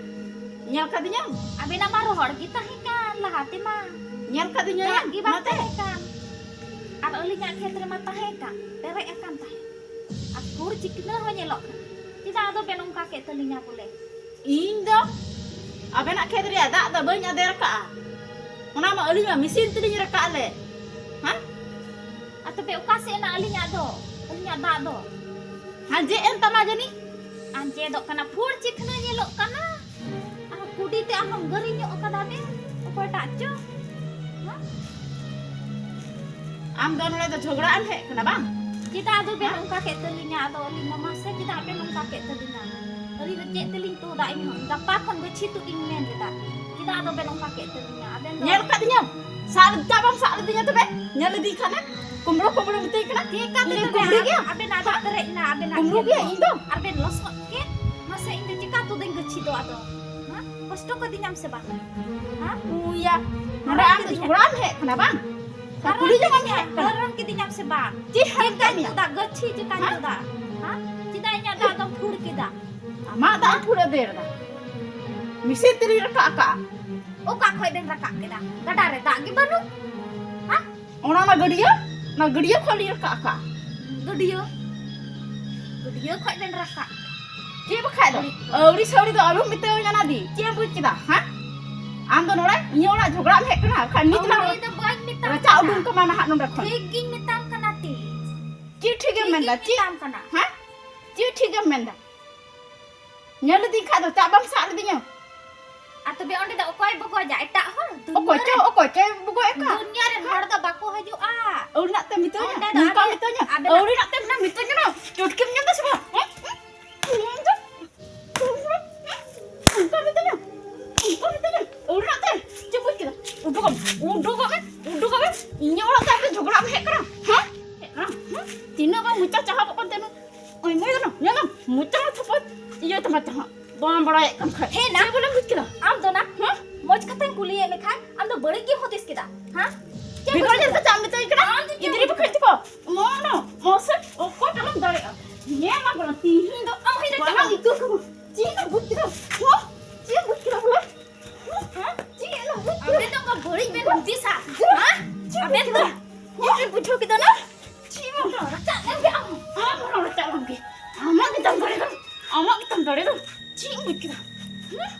ᱧᱮᱞ ᱠᱟᱫᱤᱧᱟᱢ? ᱟᱵᱮᱱᱟᱜ ᱢᱟ ᱨᱚᱦᱚᱲ ᱜᱮ ᱛᱟᱦᱮᱸ ᱠᱟᱱ ᱞᱟᱦᱟ ᱛᱮᱢᱟ᱾ ᱧᱮᱞ ᱠᱟᱫᱤᱧᱟᱢ? ᱫᱟᱜ ᱜᱮ ᱵᱟᱝ ᱚᱱᱟᱛᱮ? ᱛᱟᱦᱮᱸ ᱠᱟᱱ᱾ ᱟᱨ ᱟᱹᱞᱤᱧᱟᱜ ᱠᱷᱮᱛ ᱨᱮᱢᱟ ᱛᱟᱦᱮᱸ ᱠᱟᱱ, ᱯᱮᱨᱮᱡ ᱟᱠᱟᱱ ᱛᱟᱦᱮᱸ᱾ ᱟᱨ ᱯᱷᱩᱲ ᱪᱤᱠᱷᱱᱟᱹ ᱦᱚᱸ ᱧᱮᱞᱚᱜ ᱠᱟᱱᱟ᱾ ᱪᱮᱫᱟᱜ ᱟᱫᱚ ᱵᱮᱱ ᱚᱱᱠᱟ ᱠᱮᱫ ᱛᱟᱹᱞᱤᱧᱟ ᱵᱚᱞᱮ? ᱤᱧ ᱫᱚ ᱟᱵᱮᱱᱟᱜ ᱠᱷᱮᱛ ᱨᱮᱭᱟᱜ ᱫᱟᱜ ᱫᱚ ᱵᱟᱹᱧ ᱟᱫᱮᱨ ᱠᱟᱜᱼᱟ᱾ ᱚᱱᱟ ᱢᱟ ᱟᱹᱞᱤᱧ ᱢᱟ ᱢᱮᱥᱤᱱ ᱛᱮᱞᱤᱧ ᱨᱟᱠᱟᱵ ᱞᱮᱫ᱾ ᱦᱮᱸ? ᱟᱨ ᱛᱚᱵᱮ ᱚᱠᱟ ᱥᱮᱫ ᱮᱱᱟ ᱟᱹᱞᱤᱧᱟᱜ ᱫᱚ? ᱟᱹᱞᱤᱧᱟᱜ ᱫᱟᱜ ᱫᱚ? ᱟᱸᱡᱮᱫ ᱮᱱ ᱛᱟᱢᱟ ᱡᱟᱹᱱᱤᱡ᱾ ᱟᱸᱡᱮᱫᱚᱜ ᱠᱟᱱᱟ, ᱯᱷᱩᱲ ᱪᱤᱠᱷᱱᱟᱹ ᱧᱮᱞᱚᱜ ᱠᱟᱱᱟ᱾ ᱟᱨ ᱠᱩᱰᱤ ᱛᱮ ᱟᱨᱦᱚᱸ ᱜᱟᱹᱨᱤ ᱧᱚᱜ ᱠᱟᱫᱟ ᱵᱮᱱ, ᱚᱠᱚᱭᱴᱟᱜ ᱪᱚ᱾ ᱦᱮᱸ? ᱟᱢ ᱫᱚ ᱱᱚᱰᱮ ᱫᱚ ᱡᱷᱚᱜᱽᱲᱟ ᱮᱢ ᱦᱮᱡ ᱠᱟᱱᱟ ᱵᱟᱝ? ᱪᱮᱫᱟᱜ ᱟᱫᱚ ᱵᱮᱱ ᱦᱮᱸ? ᱚᱱᱠᱟ ᱠᱮᱫ ᱛᱟᱹᱞᱤᱧᱟ? ᱟᱫᱚ ᱟᱹᱞᱤᱧ ᱫᱚ ᱢᱟᱥᱮ ᱪᱮᱫᱟᱜ ᱵᱮᱱ ᱚᱱᱠᱟ ᱠᱮᱫ ᱛᱟᱹᱞᱤᱧᱟ? ᱟᱹᱞᱤᱧ ᱫᱚ ᱪᱮᱫ ᱛᱮᱞᱤᱧ ᱛᱩᱫᱟ? ᱤᱧ ᱦᱚᱸ ᱜᱟᱯᱟ ᱠᱷᱚᱱ ᱜᱟᱹᱪᱷᱤ ᱛᱩᱫ ᱤᱧ ᱢᱮᱱ ᱞᱮᱫᱟ᱾ ᱪᱮᱫᱟᱜ ᱟᱫᱚ ᱵᱮᱱ ᱚᱱᱠᱟ ᱠᱮᱫ ᱛᱟᱹᱞᱤᱧᱟ? ᱟᱵᱮᱱ ᱫᱚ ᱧᱮᱞ ᱠᱟᱫᱤᱧᱟᱢ? ᱥᱟᱵ ᱞᱮᱫᱟ ᱵᱟᱢ ᱥᱟᱵ ᱞᱮᱫᱤᱧᱟ ᱛᱚᱵᱮ? ᱧᱮᱞ ᱞᱮᱫᱤᱧ ᱠᱷᱟᱱᱮᱢ? ᱠᱩᱢᱵᱽᱲᱩ ᱠᱩᱢᱵᱽᱲᱩ ᱢᱮᱛᱟᱹᱧ ᱠᱟᱱᱟ? ᱪᱮᱠᱟ ᱤᱧ ᱫᱚ ᱛᱮᱫᱚ ᱠᱩᱢᱵᱽᱲᱩ ᱜᱮᱭᱟ? ᱟᱵᱮᱱᱟᱜ ᱫᱟᱜ ᱯᱮᱨᱮᱡ ᱮᱱᱟ, ᱟᱵᱮᱱᱟᱜ ᱠᱩᱢᱵᱽᱲᱩ ᱠᱷᱮᱛ ᱜᱮᱭᱟ ᱫᱚ᱾ ᱤᱧ ᱫᱚ? ᱟᱨ ᱵᱮᱱ ᱞᱚᱥᱚᱫ ᱠᱮᱫ, ᱢᱟᱥᱮ ᱤᱧ ᱫᱚ ᱪᱮᱠᱟ ᱛᱩᱫᱟᱹᱧ ᱜᱟᱹᱪᱷᱤ ᱫᱚ ᱟᱫᱚ? ᱦᱮᱸ? ᱠᱚᱥᱴᱚ ᱠᱟᱹᱫᱤᱧᱟᱢ ᱥᱮ ᱵᱟᱝ? ᱦᱮᱸ? ᱩᱭᱟ, ᱱᱚᱰᱮ ᱟᱢ ᱫᱚ ᱡᱷᱚᱜᱽᱲᱟᱢ ᱦᱮᱡ ᱠᱟᱱᱟ ᱵᱟᱝ? ᱦᱟᱨᱚᱱ ᱠᱩᱞᱤ ᱡᱚᱝ ᱮᱢ ᱠᱤᱫᱤᱧᱟ, ᱦᱮᱡ ᱠᱟᱱᱟ? ᱦᱟᱨᱚᱱ ᱠᱤᱫᱤᱧᱟᱢ ᱥᱮ ᱵᱟᱝ? ᱪᱮᱫ ᱦᱟᱨᱚᱱ ᱪᱮᱠᱟᱧ ᱠᱤᱫᱤᱧᱟ? ᱛᱩᱫᱟ ᱜᱟᱹᱪᱷᱤ, ᱪᱮᱠᱟᱧ ᱦᱮᱸ? ᱛᱩᱫᱟ? ᱦᱮᱸ? ᱪᱮᱫᱟᱜ ᱤᱧᱟᱹᱜ ᱫᱟᱜ ᱫᱚᱢ ᱯᱷᱩᱲ ᱠᱮᱫᱟ? ᱟᱢᱟᱜ ᱫᱟᱜ ᱯᱷᱩᱲ ᱟᱫᱮᱨ ᱫᱟ᱾ ᱢᱤᱥᱤᱱ ᱛᱮᱞᱤᱧ ᱨᱟᱠᱟᱵ ᱟᱠᱟᱜᱼᱟ᱾ ᱚᱠᱟ ᱠᱷᱚᱡ ᱵᱮᱱ ᱨᱟᱠᱟᱵ ᱠᱮᱫᱟ? ᱜᱟᱰᱟ ᱨᱮ ᱫᱟᱜ ᱜᱮ ᱵᱟᱹᱱᱩᱜ᱾ ᱦᱮᱸ? ᱚᱱᱟ, ᱚᱱᱟ ᱜᱟᱹᱰᱭᱟᱹ, ᱚᱱᱟ ᱜᱟᱹᱰᱭᱟᱹ ᱠᱷᱚᱱ ᱞᱤᱧ ᱨᱟᱠᱟᱵ ᱟᱠᱟᱜᱼᱟ᱾ ᱜᱟᱹᱰᱭᱟᱹ? ᱜᱟᱹᱰᱭᱟᱹ ᱠᱷᱚᱡ ᱵᱮᱱ ᱨᱟᱠᱟᱵ? ᱪᱮᱫ ᱵᱟᱠᱷᱟᱡ ᱫᱚ? ᱟᱹᱣᱲᱤ ᱥᱟᱹᱣᱲᱤ ᱫᱚ ᱟᱞᱚᱢ ᱢᱮᱛᱟᱹᱣᱟᱹᱧᱟ ᱱᱟᱫᱤ᱾ ᱪᱮᱫ ᱮᱢ ᱵᱩᱡᱽ ᱠᱮᱫᱟ? ᱦᱮᱸ? ᱟᱢ ᱫᱚ ᱱᱚᱰᱮ ᱤᱧᱟᱹᱜ ᱚᱲᱟᱜ ᱡᱷᱚᱜᱽᱲᱟᱢ ᱦᱮᱡ ᱠᱟᱱᱟ? ᱠᱷᱟᱡ ᱱᱤᱛ ᱞᱟᱝ ᱟᱹᱣᱲᱤ ᱫᱚ ᱵᱟᱹᱧ ᱢᱮᱛᱟᱢ ᱨᱟᱪᱟ ᱠᱟᱱᱟ᱾ ᱩᱰᱩᱝ ᱠᱟᱢᱟ ᱱᱟᱦᱟᱜ ᱱᱚᱰᱮ ᱠᱷᱚᱱ᱾ ᱴᱷᱤᱠ ᱜᱤᱧ ᱢᱮᱛᱟᱢ ᱠᱟᱱᱟ ᱛᱤ᱾ ᱪᱮᱫ ᱴᱷᱤᱠ ᱮᱢ ᱴᱷᱤᱠ ᱢᱮᱱᱫᱟ? ᱜᱤᱧ ᱪᱮᱫ? ᱢᱮᱛᱟᱢ ᱠᱟᱱᱟ᱾ ᱦᱮᱸ? ᱪᱮᱫ ᱴᱷᱤᱠ ᱮᱢ ᱢᱮᱱᱫᱟ? ᱧᱮᱞ ᱞᱤᱫᱤᱧ ᱠᱷᱟᱡ ᱫᱚ ᱪᱟ ᱵᱟᱢ ᱥᱟᱵ ᱞᱤᱫᱤᱧᱟ? ᱟᱨ ᱛᱚᱵᱮ ᱚᱸᱰᱮ ᱫᱚ ᱚᱠᱚᱭ ᱵᱚᱜᱚᱡᱟ? ᱮᱴᱟᱜ ᱦᱚᱲ? ᱫᱩᱱᱭᱟᱹ ᱚᱠᱚᱭ ᱪᱚ, ᱨᱮᱱ? ᱚᱠᱚᱭ ᱪᱚᱭ ᱵᱚᱜᱚᱡ ᱟᱠᱟᱫ? ᱫᱩᱱᱭᱟᱹ ᱨᱮᱱ ᱦᱚᱲ ᱫᱚ ᱵᱟᱠᱚ ᱦᱤᱡᱩᱜᱼᱟ᱾ ᱟᱹᱣᱲᱤ ᱱᱟᱜ ᱛᱮ ᱢᱤᱛᱟᱹᱧᱟ, ᱚᱸᱰᱮ ᱫᱚ ᱱᱚᱝᱠᱟ ᱟᱵᱮᱱ, ᱢᱤᱛᱟᱹᱧᱟ, ᱟᱵᱮᱱᱟᱜ ᱟᱹᱣᱲᱤ ᱱᱟᱜ ᱛᱮ ᱢᱮᱱᱟ, ᱢᱤᱛᱟᱹᱧ ᱠᱟᱱᱟ, ᱪᱩᱴᱠᱤᱢ ᱧᱟᱢ ᱫᱟ ᱥᱮ ᱵᱟᱝ? ᱦᱮᱸ? ᱦᱮᱸ? ᱱᱚᱝᱠᱟ ᱢᱤᱛᱟᱹᱧᱟ, ᱱᱚᱝᱠᱟ ᱢᱤᱛᱟᱹᱧᱟ, ᱟᱹᱣᱲᱤ ᱱᱟᱜ ᱛᱮ, ᱪᱮᱫ ᱵᱩᱡᱽ ᱠᱮᱫᱟ? ᱩᱰᱩᱠᱚᱜ ᱢᱮ, ᱩᱰᱩᱠᱚᱜ ᱢᱮ, ᱩᱰᱩᱠᱚᱜ ᱢᱮ, ᱤᱧᱟᱹᱜ ᱚᱲᱟᱜ ᱛᱮ ᱟᱯᱮ ᱡᱷᱚᱜᱽᱲᱟ ᱢᱮ ᱦᱮᱡ ᱠᱟᱱᱟ, ᱦᱮᱸ? ᱦᱮᱡ ᱠᱟᱱᱟ, ᱦᱮᱸ? ᱛᱤᱱᱟᱹᱜ ᱵᱟᱝ ᱢᱚᱪᱟ ᱪᱟᱦᱟᱣ ᱠᱚᱜ ᱠᱟᱱ ᱛᱟᱦᱮᱱᱟ, ᱳᱭ ᱢᱟᱹᱭ ᱫᱚ ᱧᱮᱞᱟᱢ, ᱢᱚᱪᱟ ᱢᱟ ᱛᱷᱟᱯᱚ ᱤᱭᱟᱹ ᱛᱟᱢᱟ ᱪᱟᱦᱟᱜ᱾ ᱵᱟᱢ ᱵᱟᱲᱟᱭᱮᱫ ᱠᱟᱱ ᱠᱷᱟᱡ᱾ ᱦᱮᱸ ᱱᱟ᱾ ᱪᱮᱫ ᱵᱚᱞᱮᱢ ᱵᱩᱡᱽ ᱠᱮᱫᱟ? ᱟᱢ ᱫᱚ ᱱᱟ, ᱦᱮᱸ? ᱢᱚᱡᱽ ᱠᱟᱛᱷᱟᱧ ᱠᱩᱞᱤᱭᱮᱫ ᱢᱮ ᱠᱷᱟᱡ, ᱟᱢ ᱫᱚ ᱵᱟᱹᱲᱤᱡ ᱜᱮᱢ ᱦᱩᱫᱤᱥ ᱠᱮᱫᱟ, ᱦᱮᱸ? ᱪᱮᱫ ᱵᱤᱜᱽᱲᱟᱹ ᱵᱩᱡᱽ ᱧᱮᱞ ᱠᱮᱫᱟ? ᱠᱟᱛᱮ ᱟᱢ ᱢᱮᱛᱟᱹᱧ ᱠᱟᱱᱟ? ᱟᱢ ᱫᱚ ᱪᱮᱫ ᱜᱤᱫᱽᱨᱟᱹ ᱵᱩᱡᱽ ᱵᱟᱠᱷᱟᱡ ᱠᱮᱫᱟ? ᱛᱮᱠᱚ, ᱢᱚᱱᱚ, ᱢᱚᱥᱮ, ᱚᱠᱚᱭ ᱴᱟᱜ ᱮᱢ ᱫᱟᱲᱮᱭᱟᱜᱼᱟ? ᱧᱮᱞ ᱢᱟ ᱵᱚᱞᱮ, ᱛᱤᱦᱤᱧ ᱫᱚ ᱟᱢ ᱦᱩᱭ ᱫᱟᱲᱮᱭᱟᱜᱼᱟ᱾ ᱵᱟᱞᱟᱝ ᱩᱛᱟᱹᱨ ᱠᱟᱢᱟ᱾ ᱪᱮᱫ ᱮᱢ ᱵᱩᱡᱽ ᱠᱮᱫᱟ? ᱦᱮᱸ? ᱪᱮᱫ ᱮᱢ ᱵᱩᱡᱽ ᱠᱮᱫᱟ ᱵᱚᱞᱮ? ᱦᱮᱸ? ᱪᱮᱫ ᱮᱢ ᱵᱩᱡᱽ ᱠᱮᱫᱟ? ᱟᱵᱮᱱ ᱫᱚ ᱚᱱᱠᱟ ᱵᱟᱹᱲᱤᱡ ᱵᱮᱱ ᱦᱩᱫᱤᱥᱟ, ᱦᱮᱸ? ᱪᱮᱫ ᱮᱢ ᱟᱵᱮᱱ ᱵᱩᱡᱽ ᱫᱚ, ᱠᱮᱫᱟ? ᱪᱮᱫ ᱮᱢ ᱵᱩᱡᱷᱟᱹᱣ ᱠᱮᱫᱟ ᱱᱟ? ᱪᱮᱫ ᱮᱢ ᱨᱚᱲ ᱨᱟᱪᱟᱜ ᱞᱮᱱ ᱜᱮ ᱟᱢ? ᱟᱢ ᱦᱚᱸ ᱨᱚᱲ ᱨᱟᱪᱟᱜ ᱞᱮᱱ ᱜᱮ᱾ ᱟᱢᱟᱜ ᱜᱮᱛᱟᱢ ᱫᱟᱲᱮ ᱫᱚ᱾ ᱟᱢᱟᱜ ᱜᱮᱛᱟᱢ ᱫᱟᱲᱮ ᱫᱚ᱾ ᱪᱮᱫ ᱮᱢ ᱵᱩᱡᱽ ᱠᱮᱫᱟ? ᱦᱮᱸ?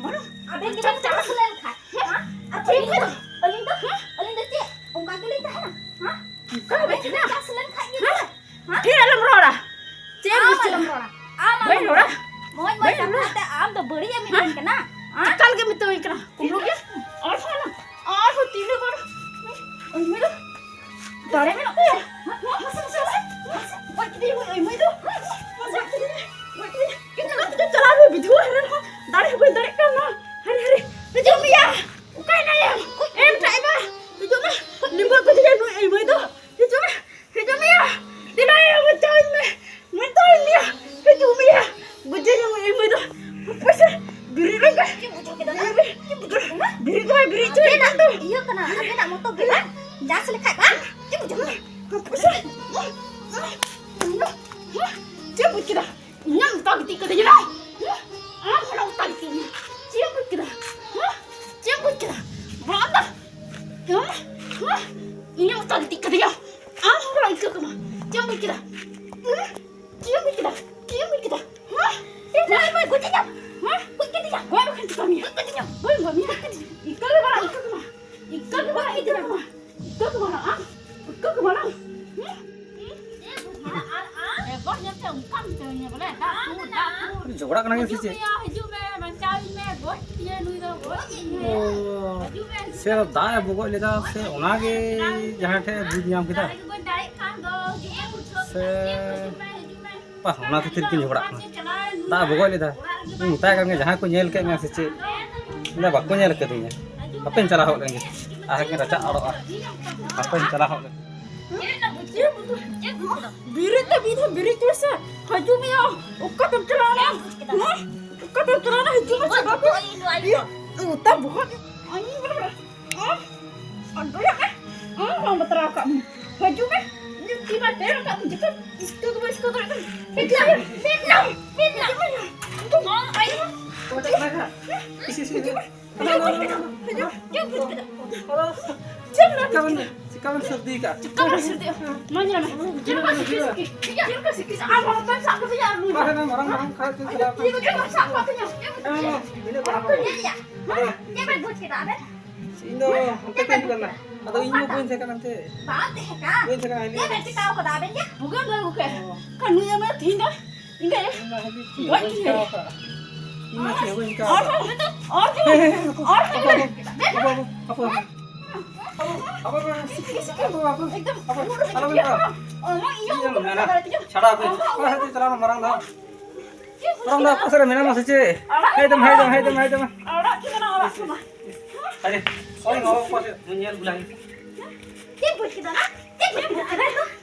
ᱵᱟᱹᱱᱩᱢ᱾ ᱟᱵᱮᱱ ᱜᱮᱵᱮᱱ ᱪᱟᱥ ᱞᱮᱱ ᱠᱷᱟᱡ, ᱦᱮᱸ? ᱟᱨ ᱪᱮᱫ ᱟᱹᱞᱤᱧ ᱫᱚ, ᱠᱷᱟᱡ ᱫᱚ? ᱟᱹᱞᱤᱧ ᱫᱚ, ᱦᱮᱸ? ᱟᱹᱞᱤᱧ ᱫᱚ ᱪᱮᱫ? ᱚᱱᱠᱟ ᱜᱮᱞᱤᱧ ᱛᱟᱦᱮᱱᱟ, ᱦᱮᱸ? ᱚᱱᱠᱟ ᱜᱮ ᱟᱵᱮᱱ ᱜᱮᱵᱮᱱ ᱛᱟᱦᱮᱱᱟ? ᱪᱟᱥ ᱞᱮᱱ ᱠᱷᱟᱡ ᱜᱮ ᱦᱮᱸ? ᱦᱮᱸ? ᱰᱷᱮᱨ ᱟᱞᱚᱢ ᱨᱚᱲᱟ᱾ ᱪᱮᱫ ᱮᱢ ᱟᱢ ᱵᱩᱡᱽ ᱠᱮᱫᱟ? ᱟᱞᱚᱢ ᱨᱚᱲᱟ, ᱟᱢ ᱵᱟᱹᱧ ᱟᱞᱚᱢ ᱨᱚᱲᱟ᱾ ᱨᱚᱲᱟ᱾ ᱵᱟᱹᱧ ᱨᱚᱲᱟ᱾ ᱵᱟᱹᱲᱤᱡ ᱮᱢ ᱢᱮᱛᱟᱹᱧ ᱠᱟᱱᱟ, ᱦᱮᱸ? ᱮᱠᱟᱞ ᱜᱮ ᱢᱮᱛᱟᱹᱧ ᱠᱟᱱᱟ᱾ ᱠᱩᱢᱵᱽᱲᱩ ᱜᱮ᱾ ᱟᱨ ᱦᱚᱸ, ᱟᱨ ᱦᱚᱸ ᱛᱤᱱᱟᱹᱜ ᱵᱟᱨ ᱩᱭ ᱢᱟᱹᱭ ᱫᱚ ᱫᱟᱲᱮ ᱢᱮᱱᱟᱜ ᱛᱟᱭᱟ᱾ ᱢᱟᱥᱮ, ᱢᱟᱥᱮ, ᱢᱟᱥᱮ, ᱢᱟᱥᱮ᱾ ᱜᱚᱡ ᱠᱮᱫᱮᱭᱟ ᱩᱭ ᱢᱟᱹᱭ ᱫᱚ᱾ ᱢᱟᱥᱮ, ᱜᱚᱡ ᱠᱮᱫᱮᱭᱟ, ᱜᱚᱡ ᱠᱮᱫᱮᱭᱟ᱾ ᱤᱧ ᱫᱚ ᱚᱱᱟ ᱛᱮᱜᱮ ᱪᱟᱞᱟᱣ ᱨᱮ ᱵᱤᱫᱷᱩᱣᱟᱹ ᱦᱮᱨᱮᱞ ᱦᱚᱸ ᱫᱟᱲᱮ ᱦᱚᱸ ᱵᱟᱹᱧ ᱫᱟᱲᱮᱭᱟᱜ ᱠᱟᱱᱟ᱾ ᱦᱟᱭ, ᱦᱟᱭ, ᱦᱤᱡᱩᱜ ᱢᱮᱭᱟ᱾ ᱚᱠᱟᱭ ᱱᱟᱭᱟ? ᱯᱚᱭᱥᱟ ᱵᱤᱨᱤᱫ ᱨᱮ ᱪᱮᱫ ᱵᱩᱡᱷᱟᱹᱣ ᱠᱮᱫᱟ? ᱵᱤᱨᱤᱫ ᱫᱚ ᱵᱟᱭ ᱵᱤᱨᱤᱫ ᱦᱚᱪᱚᱭ ᱟᱵᱮᱱᱟᱜ ᱤᱭᱟᱹ ᱠᱟᱱᱟ, ᱟᱵᱮᱱᱟᱜ ᱢᱚᱛᱚ ᱜᱮ ᱵᱟᱝ ᱡᱟᱥ ᱞᱮᱠᱷᱟᱡ ᱵᱟᱝ ᱪᱮᱫ ᱵᱩᱡᱷᱟᱹᱣ? ᱯᱚᱭᱥᱟ ᱪᱮᱫ ᱵᱩᱡᱽ ᱠᱮᱫᱟ? ᱤᱧᱟᱹᱜ ᱢᱚᱛᱚ ᱜᱤᱛᱤᱡ ᱠᱟᱛᱮ ᱧᱮᱞᱟ᱾ ᱟᱢ ᱦᱚᱲ ᱢᱚᱛᱚ ᱜᱤᱛᱤᱡ ᱢᱮ᱾ ᱪᱮᱫ ᱵᱩᱡᱽ ᱠᱮᱫᱟ? ᱪᱮᱫ ᱵᱩᱡᱽ ᱠᱮᱫᱟ? ᱵᱟᱝ ᱫᱟ᱾ ᱤᱧᱟᱹᱜ ᱢᱚᱛᱚ ᱜᱤᱛᱤᱡ ᱠᱟᱛᱮ ᱧᱮᱞᱟ᱾ ᱟᱢ ᱦᱚᱲ ᱤᱠᱟᱹ ᱠᱟᱢᱟ᱾ ᱪᱮᱫ ᱵᱩᱡᱽ ᱠᱮᱫᱟ? ᱪᱮᱫ ᱮᱢ ᱵᱩᱡᱽ ᱠᱮᱫᱟ? ᱪᱮᱫ ᱮᱢ ᱵᱩᱡᱽ ᱠᱮᱫᱟ? ᱦᱮᱸ? ᱮ, ᱢᱟᱹᱭ, ᱢᱟᱹᱭ, ᱜᱚᱡ ᱤᱧᱟᱢ᱾ ᱦᱮᱸ? ᱜᱚᱡ ᱠᱮᱫᱮᱭᱟ᱾ ᱜᱚᱡ ᱵᱟᱠᱷᱟᱱ ᱪᱤᱠᱟᱹ ᱢᱮᱭᱟ? ᱜᱚᱡ ᱠᱮᱫᱮᱭᱟ᱾ ᱜᱚᱡ ᱵᱟᱹᱧ ᱜᱚᱡ ᱢᱮᱭᱟ᱾ ᱤᱠᱟᱹ ᱜᱮ ᱵᱟᱲᱟ, ᱤᱠᱟᱹ ᱠᱚᱢᱟ᱾ ᱤᱠᱟᱹ ᱜᱮ ᱵᱟᱲᱟ, ᱤᱠᱟᱹ ᱠᱚᱢᱟ᱾ ᱤᱠᱟᱹ ᱜᱮ ᱵᱟᱲᱟ᱾ ᱦᱮᱸ? ᱮ, ᱜᱚᱡ ᱧᱮᱞ ᱛᱮ ᱚᱱᱠᱟᱢ ᱢᱮᱛᱟᱹᱧᱟ ᱵᱚᱞᱮ, ᱫᱟᱜ ᱛᱩᱫ, ᱫᱟᱜ ᱛᱩᱫ᱾ ᱡᱷᱚᱜᱽᱲᱟ ᱠᱟᱱᱟ ᱠᱤᱱ ᱥᱮ ᱪᱮᱫ? ᱦᱤᱡᱩᱜ ᱢᱮ, ᱦᱤᱡᱩᱜ ᱢᱮ, ᱵᱟᱧᱪᱟᱣᱤᱧ ᱢᱮ, ᱜᱚᱡ ᱠᱤᱧᱟᱹ ᱱᱩᱭ ᱫᱚ, ᱜᱚᱡ ᱠᱤᱧᱟᱹ᱾ ᱚ᱾ ᱦᱤᱡᱩᱜ ᱢᱮ, ᱦᱤᱡᱩᱜ ᱥᱮ ᱢᱮ᱾ ᱫᱟᱜ ᱮ ᱵᱚᱜᱚᱡ ᱞᱮᱫᱟ ᱥᱮ ᱚᱱᱟᱜᱮ ᱡᱟᱦᱟᱸ ᱴᱷᱮᱡ ᱵᱩᱡᱽ ᱧᱟᱢ ᱠᱮᱫᱟ? ᱥᱮ ᱵᱟᱦ, ᱚᱱᱟ ᱠᱷᱟᱹᱛᱤᱨ ᱠᱤᱱ ᱡᱷᱚᱜᱽᱲᱟᱜ ᱠᱟᱱᱟ᱾ ᱫᱟᱜ ᱵᱚᱜᱚᱡ ᱞᱮᱫᱟ᱾ ᱤᱧ ᱢᱮᱛᱟᱭ ᱠᱟᱱ ᱜᱮ, ᱡᱟᱦᱟᱸᱭ ᱠᱚ ᱧᱮᱞ ᱠᱮᱫ ᱢᱮᱭᱟ ᱥᱮ ᱪᱮᱫ? ᱢᱮᱱᱫᱟ, ᱵᱟᱠᱚ ᱧᱮᱞ ᱠᱟᱫᱤᱧᱟ᱾ ᱦᱟᱯᱮᱧ ᱪᱟᱞᱟᱣ ᱦᱚᱫ ᱞᱮᱱ ᱜᱮ᱾ ᱟᱨ ᱠᱤᱱ ᱨᱟᱪᱟᱜ ᱟᱲᱚᱜᱼᱟ᱾ ᱦᱟᱯᱮᱧ ᱪᱟᱞᱟᱣ ᱦᱚᱫ ᱞᱮᱱ ᱜᱮ᱾ ᱵᱤᱨᱤᱫ ᱛᱮ ᱢᱤᱫ ᱫᱷᱟᱣ ᱵᱤᱨᱤᱫ ᱦᱚᱪᱚᱭ ᱥᱮ᱾ ᱦᱤᱡᱩᱜ ᱢᱮᱭᱟ᱾ ᱚᱠᱟᱛᱮᱢ ᱪᱟᱞᱟᱣ ᱮᱱᱟ? ᱦᱮᱸ? ᱚᱠᱟᱛᱮᱢ ᱪᱟᱞᱟᱣ ᱮᱱᱟ? ᱦᱤᱡᱩᱜ ᱢᱮ, ᱪᱟᱵᱟ ᱠᱚ᱾ ᱤᱭᱟᱹ, ᱩᱛᱟ ᱵᱚᱦᱚᱜ᱾ ᱟᱢ, ᱟᱢ, ᱟᱢ ᱵᱟᱛᱨᱟᱣ ᱠᱟᱜ ᱢᱮ᱾ ᱦᱤᱡᱩᱜ ᱢᱮ᱾ ᱤᱧ ᱛᱤ ᱢᱟ ᱴᱮᱨ ᱠᱟᱜ ᱢᱮ᱾ ᱡᱚᱛᱚ ᱤᱥᱠᱟᱹ ᱜᱮ ᱵᱟᱹᱧ ᱤᱥᱠᱟᱹ ᱫᱟᱲᱮᱭᱟᱜ ᱠᱟᱱᱟ᱾ ᱢᱮᱱᱟᱢ, ᱢᱮᱱᱟᱢ, ᱢᱮᱱᱟᱢ᱾ ᱚᱠᱚᱭᱴᱟᱜ ᱠᱟᱱᱟ ᱠᱷᱟᱱ? ᱤᱥ, ᱤᱥ, ᱤᱥ᱾ ᱦᱤᱡᱩᱜ ᱢᱮ᱾ ᱦᱤᱡᱩᱜ ᱢᱮ᱾ ᱪᱮᱫ ᱮᱢ ᱵᱩᱡᱽ ᱠᱮᱫᱟ? ᱪᱮᱫ ᱮᱢ ᱵᱩᱡᱽ ᱠᱮᱫᱟ? ᱪᱮᱫ ᱮᱢ ᱵᱩᱡᱽ ᱠᱮᱫᱟ? ᱪᱮᱫ ᱮᱢ ᱵᱩᱡᱽ ᱠᱮᱫᱟ? ᱢᱟ ᱧᱮᱞ ᱢᱮ᱾ ᱪᱮᱫ ᱞᱮᱠᱟ ᱥᱤᱠᱤᱥ? ᱪᱮᱫ ᱞᱮᱠᱟ ᱥᱤᱠᱤᱥ? ᱟᱢ ᱦᱚᱸ ᱚᱱᱠᱟᱢ ᱥᱟᱵ ᱠᱟᱫᱤᱧᱟ ᱟᱨ ᱱᱩᱭ ᱦᱚᱸ᱾ ᱢᱟᱨᱟᱝ, ᱢᱟᱨᱟᱝ, ᱢᱟᱨᱟᱝ ᱠᱷᱟᱡ ᱪᱮᱫ ᱞᱮᱠᱟ? ᱪᱮᱫ ᱞᱮᱠᱟ ᱥᱟᱵ ᱠᱟᱫᱤᱧᱟ? ᱦᱮᱸ, ᱢᱟ, ᱵᱤᱱᱟᱹ ᱯᱟᱲᱦᱟᱣ᱾ ᱪᱮᱫ ᱮᱢ ᱵᱩᱡᱽ ᱠᱮᱫᱟ ᱟᱵᱮᱱ? ᱤᱧ ᱫᱚ ᱦᱟᱱᱛᱮ ᱠᱷᱚᱱ ᱦᱤᱡᱩᱜ ᱠᱟᱱᱟ᱾ ᱟᱫᱚ ᱤᱧ ᱢᱟ ᱵᱟᱹᱧ ᱛᱟᱦᱮᱸ ᱠᱟᱱᱟ ᱦᱟᱱᱛᱮ᱾ ᱵᱟᱢ ᱛᱟᱦᱮᱸ ᱠᱟᱱᱟ? ᱵᱟᱹᱧ ᱛᱟᱦᱮᱸ ᱠᱟᱱᱟ, ᱦᱤᱞᱤ ᱪᱮᱫ ᱵᱮᱱ ᱪᱤᱠᱟᱹᱣ ᱠᱟᱫᱟ ᱟᱵᱮᱱ ᱜᱮ? ᱵᱩᱜᱟᱹᱜ ᱫᱚ ᱵᱩᱜᱟᱹᱜ᱾ ᱚ᱾ ᱠᱷᱟᱱ ᱱᱩᱭ ᱢᱟ ᱛᱤᱦᱤᱧ ᱫᱚ ᱤᱧ ᱫᱚ ᱤᱧ ᱢᱟ ᱦᱟᱹᱵᱤᱡ ᱪᱮᱫ ᱜᱚᱡ ᱵᱟᱹᱧ ᱠᱤᱧᱟᱹ᱾ ᱪᱤᱠᱟᱹᱣ ᱠᱟᱜᱼᱟ᱾ ᱤᱧ ᱢᱟ ᱪᱮᱫ ᱦᱚᱸ ᱵᱟᱹᱧ ᱪᱤᱠᱟᱹᱣ ᱟᱨ ᱠᱟᱜᱼᱟ᱾ ᱦᱚᱸ, ᱟᱨ ᱦᱚᱸ, ᱦᱮᱸ, ᱦᱮᱸ, ᱦᱮᱸ, ᱟᱨ ᱦᱚᱸ᱾ ᱦᱟᱯᱳ, ᱦᱟᱯᱳ, ᱦᱟᱯᱳ, ᱦᱟᱯᱳ, ᱦᱟᱯᱳ᱾ ᱟᱞᱚ ᱵᱮᱱ ᱨᱚᱲᱟ᱾ ᱮᱠᱫᱚᱢ᱾ ᱟᱞᱚ ᱵᱮᱱ ᱨᱚᱲᱟ᱾ ᱚ, ᱢᱟ ᱤᱧ ᱪᱮᱫ ᱮᱢ ᱢᱮᱱᱟ? ᱦᱚᱸ᱾ ᱪᱷᱟᱲᱟᱣ ᱠᱟᱹᱧ᱾ ᱚᱠᱟ ᱥᱮᱫ ᱛᱮ ᱪᱟᱞᱟᱣ ᱱᱟ ᱢᱟᱨᱟᱝ ᱫᱚ? ᱢᱟᱨᱟᱝ ᱫᱚ ᱚᱠᱟ ᱥᱮᱫ ᱨᱮ ᱢᱮᱱᱟᱢᱟ ᱥᱮ ᱪᱮᱫ? ᱦᱮᱡ ᱫᱚᱢ, ᱦᱮᱡ ᱫᱚᱢ, ᱦᱮᱡ ᱫᱚᱢ, ᱦᱮᱡ ᱫᱚᱢ᱾ ᱟᱲᱟᱜ ᱠᱤᱱ ᱠᱟᱱᱟ ᱚᱲᱟᱜ ᱠᱷᱚᱱᱟᱜ᱾ ᱟᱨᱮ, ᱳᱭ ᱱᱚᱣᱟ ᱠᱚ ᱥᱮᱫ ᱧᱮᱞ ᱵᱩᱞᱟᱹᱣ ᱦᱩᱭᱩᱜᱼᱟ᱾ ᱪᱮᱫ ᱵᱩᱡᱽ ᱠᱮᱫᱟ ᱱᱟ? ᱪᱮᱫ ᱵᱩᱡᱽ ᱠᱮᱫᱟ?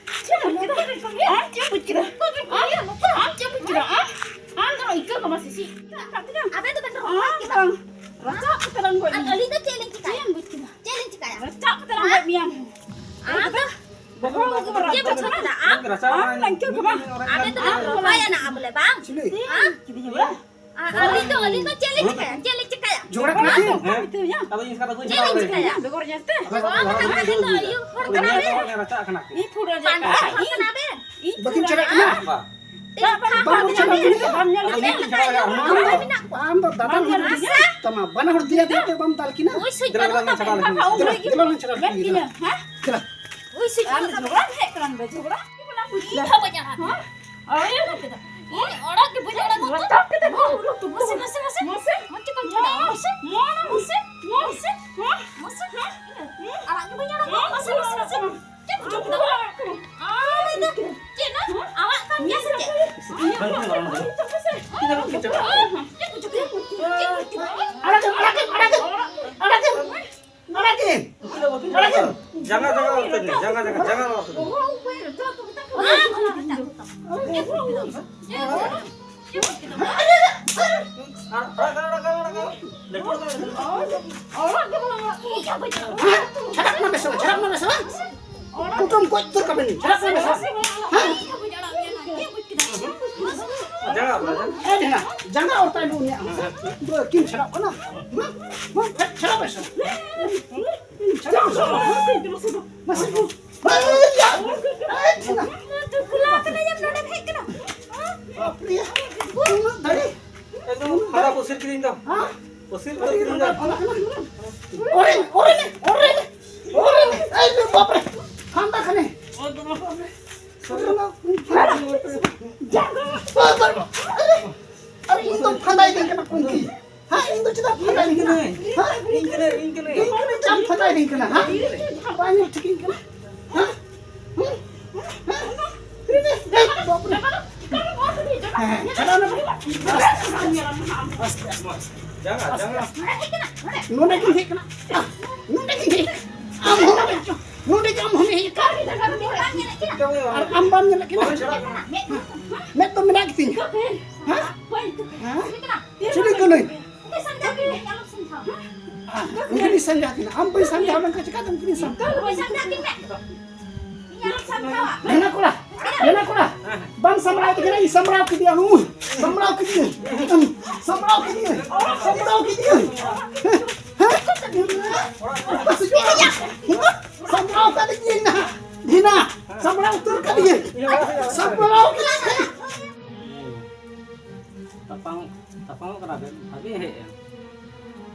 ᱪᱮᱫ ᱵᱩᱡᱽ ᱠᱮᱫᱟ? ᱟᱢ ᱪᱮᱫ ᱵᱩᱡᱽ ᱠᱮᱫᱟ? ᱟᱢ, ᱟᱢ ᱪᱮᱫ ᱵᱩᱡᱽ ᱠᱮᱫᱟ? ᱟᱢ, ᱟᱢ ᱫᱚ ᱤᱠᱟᱹ ᱠᱟᱢᱟ ᱥᱮ ᱪᱮᱫ? ᱟᱢ ᱞᱟᱝ ᱠᱮᱣ ᱠᱮᱢᱟ᱾ ᱟᱵᱮ ᱫᱚ ᱟᱢ ᱵᱟᱵᱟᱭᱟ ᱱᱟ ᱟᱵᱞᱮ ᱵᱟᱝ? ᱪᱤᱞᱤ? ᱦᱮᱸ? ᱟᱨ ᱟᱹᱞᱤᱧ ᱫᱚ, ᱟᱹᱞᱤᱧ ᱫᱚ ᱪᱮᱫ ᱞᱤᱧ ᱪᱤᱠᱟᱹᱭᱟ? ᱪᱮᱫ ᱞᱤᱧ ᱪᱤᱠᱟᱹᱭᱟ? ᱡᱷᱚᱜᱽᱲᱟ ᱠᱟᱱᱟ ᱠᱤᱱ? ᱦᱮᱸ? ᱟᱫᱚ ᱤᱧ ᱮᱥᱠᱟᱨ ᱫᱚ ᱵᱟᱹᱧ ᱪᱮᱫ ᱪᱟᱞᱟᱣ ᱞᱤᱧ ᱫᱟᱲᱮᱭᱟᱜᱼᱟ᱾ ᱪᱤᱠᱟᱹᱭᱟ? ᱵᱟᱝ ᱠᱟᱱᱟ, ᱟᱹᱞᱤᱧ ᱫᱚ ᱤᱭᱟᱹ ᱦᱚᱲ ᱠᱟᱱᱟ ᱵᱮᱱ᱾ ᱨᱟᱪᱟᱜ ᱠᱟᱱᱟ ᱠᱤᱱ᱾ ᱤᱧ ᱯᱷᱩᱴ ᱨᱟᱡᱟ ᱠᱟᱱᱟ᱾ ᱵᱟᱝ ᱠᱟᱱᱟ ᱵᱮᱱ᱾ ᱤᱧ ᱵᱟᱹᱠᱤᱱ ᱯᱷᱩᱴ ᱪᱟᱞᱟᱜ ᱨᱟᱡᱟ ᱠᱟᱱᱟ? ᱠᱟᱱᱟ᱾ ᱵᱟᱝ᱾ ᱵᱟᱢ ᱪᱟᱞᱟᱜ ᱠᱟᱱᱟ? ᱵᱟᱢ ᱧᱮᱞ ᱟᱫᱚ ᱤᱧ ᱠᱤᱱ ᱪᱟᱞᱟᱣ ᱞᱮᱱᱟ᱾ ᱟᱢ ᱫᱚ, ᱟᱢ ᱫᱚ ᱫᱟᱫᱟ ᱵᱟᱢ ᱧᱮᱞ ᱦᱩᱭ ᱛᱟᱢᱟ᱾ ᱵᱟᱱᱟ ᱦᱚᱲ ᱫᱮᱭᱟ ᱫᱮᱭᱟ ᱛᱮ ᱵᱟᱢ ᱫᱟᱞ ᱠᱤᱱᱟ᱾ ᱩᱭ ᱥᱩᱡ ᱫᱮᱞᱟ ᱵᱟᱹᱱᱩᱜ ᱫᱮᱞᱟ ᱛᱟᱢᱟ᱾ ᱪᱟᱞᱟᱣ ᱞᱮᱱ ᱜᱮ᱾ ᱫᱮᱞᱟ, ᱫᱮᱞᱟ ᱞᱟᱝ ᱪᱟᱞᱟᱣ ᱞᱮᱱ ᱜᱮ᱾ ᱦᱮᱸ? ᱫᱮᱞᱟ᱾ ᱩᱭ ᱥᱩᱡ ᱟᱢ ᱫᱚ ᱡᱷᱚᱜᱽᱲᱟ ᱦᱮᱡ ᱠᱟᱱᱟᱢ ᱵᱮ, ᱡᱷᱚᱜᱽᱲᱟ? ᱤᱧ ᱦᱚᱸ ᱵᱟᱹᱧ ᱟᱲᱟᱜ ᱠᱚᱣᱟ᱾ ᱦᱮᱸ? ᱤᱧ ᱟᱲᱟᱜ ᱜᱮ ᱵᱟᱹᱧ ᱟᱲᱟᱜ ᱠᱚᱣᱟ᱾ ᱢᱟᱥᱮ, ᱢᱟᱥᱮ, ᱢᱟᱥᱮ᱾ ᱢᱟᱥᱮ ᱠᱚ ᱡᱷᱚᱜᱽᱲᱟ᱾ ᱢᱟᱥᱮ, ᱢᱟᱥᱮ, ᱢᱟᱥᱮ᱾ ᱢᱟᱥᱮ, ᱢᱟᱥᱮ᱾ ᱟᱲᱟᱜ ᱜᱮ ᱵᱟᱹᱧ ᱟᱲᱟᱜ ᱠᱚᱣᱟ᱾ ᱢᱟᱥᱮ, ᱢᱟᱥᱮ, ᱢᱟᱥᱮ᱾ ᱪᱮᱫ ᱠᱚ ᱡᱷᱚᱜᱽᱲᱟ? ᱟᱢ ᱫᱚ ᱪᱮᱫ ᱱᱟ? ᱟᱲᱟᱜ ᱠᱟᱱ ᱜᱮᱭᱟ ᱥᱮ ᱪᱮᱫ? ᱪᱮᱫ ᱠᱚ ᱡᱷᱚᱜᱽᱲᱟ? ᱪᱮᱫ ᱠᱚ ᱡᱷᱚᱜᱽᱲᱟ? ᱟᱲᱟᱜ ᱠᱮᱢ, ᱟᱲᱟᱜ ᱠᱮᱢ, ᱟᱲᱟᱜ ᱠᱮᱢ, ᱟᱲᱟᱜ ᱠᱮᱢ, ᱟᱲᱟᱜ ᱠᱮᱢ᱾ ᱡᱟᱸᱜᱟ, ᱡᱟᱸᱜᱟ ᱚᱨ ᱛᱟᱹᱠᱤᱱ, ᱡᱟᱸᱜᱟ, ᱡᱟᱸᱜᱟ, ᱡᱟᱸᱜᱟ ᱚᱨ ᱛᱟᱹᱠᱤᱱ᱾ ᱟᱲᱟᱜ, ᱟᱲᱟᱜ, ᱟᱲᱟᱜ, ᱟᱲᱟᱜ, ᱟᱲᱟᱜ᱾ ᱞᱟᱹᱴᱩ ᱦᱚᱲ ᱫᱚ ᱞᱟᱹᱴᱩ ᱦᱚᱲ᱾ ᱪᱷᱟᱲᱟᱜ ᱠᱟᱱᱟ ᱵᱮᱥ ᱵᱟᱝ, ᱪᱷᱟᱲᱟᱜ ᱠᱟᱱᱟ ᱵᱮᱥ ᱵᱟᱝ? ᱠᱩᱴᱩᱢ ᱜᱚᱡ ᱩᱛᱟᱹᱨ ᱠᱟᱵᱮᱱ, ᱪᱷᱟᱲᱟᱜ ᱠᱟᱱᱟ ᱵᱮᱥ ᱵᱟᱝ? ᱦᱮᱸ? ᱡᱟᱸᱜᱟ ᱚᱨ ᱛᱟᱭ᱾ ᱮ ᱰᱷᱮᱨᱟ, ᱡᱟᱸᱜᱟ ᱚᱨ ᱛᱟᱭ ᱩᱱᱤᱭᱟᱜ ᱦᱚᱸ᱾ ᱫᱚ ᱠᱤᱱ ᱪᱷᱟᱲᱟᱜ ᱠᱟᱱᱟ? ᱦᱮᱸ? ᱦᱮᱸ? ᱪᱷᱟᱲᱟᱜ ᱵᱮᱥ ᱵᱟᱝ? ᱪᱷᱟᱲᱟᱜ ᱵᱮᱥ ᱵᱟᱝ? ᱢᱟᱥᱮ, ᱢᱟᱥᱮ, ᱮ ᱰᱷᱮᱨᱟ, ᱮ ᱰᱷᱮᱨᱟ᱾ ᱵᱟᱯᱨᱮ, ᱩᱱᱟᱹᱜ ᱫᱟᱲᱮ᱾ ᱮᱠᱫᱚᱢ ᱯᱷᱟᱫᱟ ᱯᱩᱥᱤᱨ ᱠᱤᱫᱤᱧ ᱫᱚ᱾ ᱦᱮᱸ? ᱯᱩᱥᱤᱨ ᱩᱛᱟᱹᱨ ᱠᱤᱫᱤᱧ ᱫᱚ᱾ ᱚᱨᱮᱧ, ᱚᱨᱮᱧ, ᱚᱨᱮᱧ, ᱚᱨᱮᱧ᱾ ᱮᱭ ᱵᱟᱯᱨᱮ, ᱯᱷᱟᱸᱫᱟ ᱠᱷᱟᱱᱮ᱾ ᱵᱟᱯᱨᱮ, ᱵᱟᱯᱨᱮ, ᱟᱨᱮ, ᱟᱨᱮ, ᱤᱧ ᱫᱚ ᱯᱷᱟᱸᱫᱟᱭ ᱫᱤᱧ ᱠᱟᱱᱟ ᱠᱩᱝᱠᱤ᱾ ᱦᱮᱸ, ᱤᱧ ᱫᱚ ᱪᱮᱫᱟᱜ ᱯᱷᱟᱸᱫᱟᱭ ᱫᱤᱧ ᱠᱟᱱᱟ? ᱦᱮᱸ? ᱤᱧ ᱠᱟᱹᱱᱟᱹᱧ, ᱤᱧ ᱠᱟᱹᱱᱟᱹᱧ᱾ ᱤᱧ ᱠᱟᱹᱱᱟᱹᱧ, ᱪᱮᱫ ᱮᱢ ᱯᱷᱟᱸᱫᱟᱭ ᱫᱤᱧ ᱠᱟᱱᱟ? ᱦᱮᱸ? ᱵᱟᱝ ᱧᱮᱞ ᱴᱷᱤᱠᱤᱧ ᱠᱟᱱᱟ? ᱦᱮᱸ? ᱦᱮᱸ? ᱦᱮᱸ? ᱦᱮᱸ, ᱪᱟᱞᱟᱣ ᱱᱟ᱾ ᱟᱥᱛᱮ, ᱟᱥᱛᱮ, ᱟᱥᱛᱮ᱾ ᱡᱟᱸᱜᱟ, ᱡᱟᱸᱜᱟ᱾ ᱱᱚᱰᱮ ᱜᱤᱧ ᱦᱮᱡ ᱠᱟᱱᱟ᱾ ᱱᱚᱰᱮ ᱜᱤᱧ ᱦᱮᱡ ᱠᱟᱱᱟ᱾ ᱟᱢ ᱦᱚᱸ ᱱᱚᱰᱮ ᱜᱮ, ᱟᱢ ᱦᱚᱸᱢ ᱦᱮᱡ ᱠᱟᱱᱟ᱾ ᱟᱨ ᱟᱢ ᱵᱟᱢ ᱧᱮᱞᱮᱫ ᱠᱤᱱᱟ? ᱢᱮᱫ ᱫᱚ ᱢᱮᱱᱟᱜ ᱜᱮᱛᱤᱧᱟ᱾ ᱦᱮᱸ? ᱦᱮᱸ? ᱪᱤᱞᱤ ᱠᱟᱹᱱᱟᱹᱧ? ᱩᱱᱠᱤᱱᱤᱧ ᱥᱟᱢᱡᱷᱟᱣ ᱠᱤᱱᱟ᱾ ᱟᱢ ᱵᱟᱹᱧ ᱥᱟᱢᱡᱷᱟᱣ ᱞᱮᱱᱠᱷᱟᱱ ᱪᱤᱠᱟᱹᱛᱮ ᱩᱱᱠᱤᱱᱤᱧ ᱥᱟᱢᱡᱷᱟᱣ? ᱢᱮᱱᱟ ᱠᱚᱲᱟ, ᱮᱱᱟ ᱠᱚᱲᱟ, ᱵᱟᱢ ᱥᱟᱢᱵᱲᱟᱣ ᱠᱮᱫᱮᱭᱟ, ᱤᱧ ᱥᱟᱢᱵᱲᱟᱣ ᱠᱮᱫᱮᱭᱟ, ᱦᱩᱸ, ᱥᱟᱢᱵᱲᱟᱣ ᱠᱮᱫᱮᱭᱟᱹᱧ, ᱥᱟᱢᱵᱲᱟᱣ ᱠᱮᱫᱮᱭᱟᱹᱧ, ᱥᱟᱢᱵᱲᱟᱣ ᱠᱮᱫᱮᱭᱟᱹᱧ᱾ ᱦᱮᱸ? ᱥᱟᱢᱵᱲᱟᱣ ᱠᱟᱫᱮᱭᱟᱹᱧ ᱱᱟᱦᱟᱜ, ᱰᱷᱤᱱᱟ, ᱥᱟᱢᱵᱲᱟᱣ ᱩᱛᱟᱹᱨ ᱠᱟᱫᱮᱭᱟᱹᱧ, ᱥᱟᱢᱵᱲᱟᱣ ᱠᱮᱫᱮᱭᱟᱹᱧ᱾ ᱛᱟᱯᱟᱢ, ᱛᱟᱯᱟᱢᱚᱜ ᱠᱟᱱᱟ ᱵᱮᱱ, ᱵᱷᱟᱜᱮ ᱦᱮᱡ ᱮᱱ᱾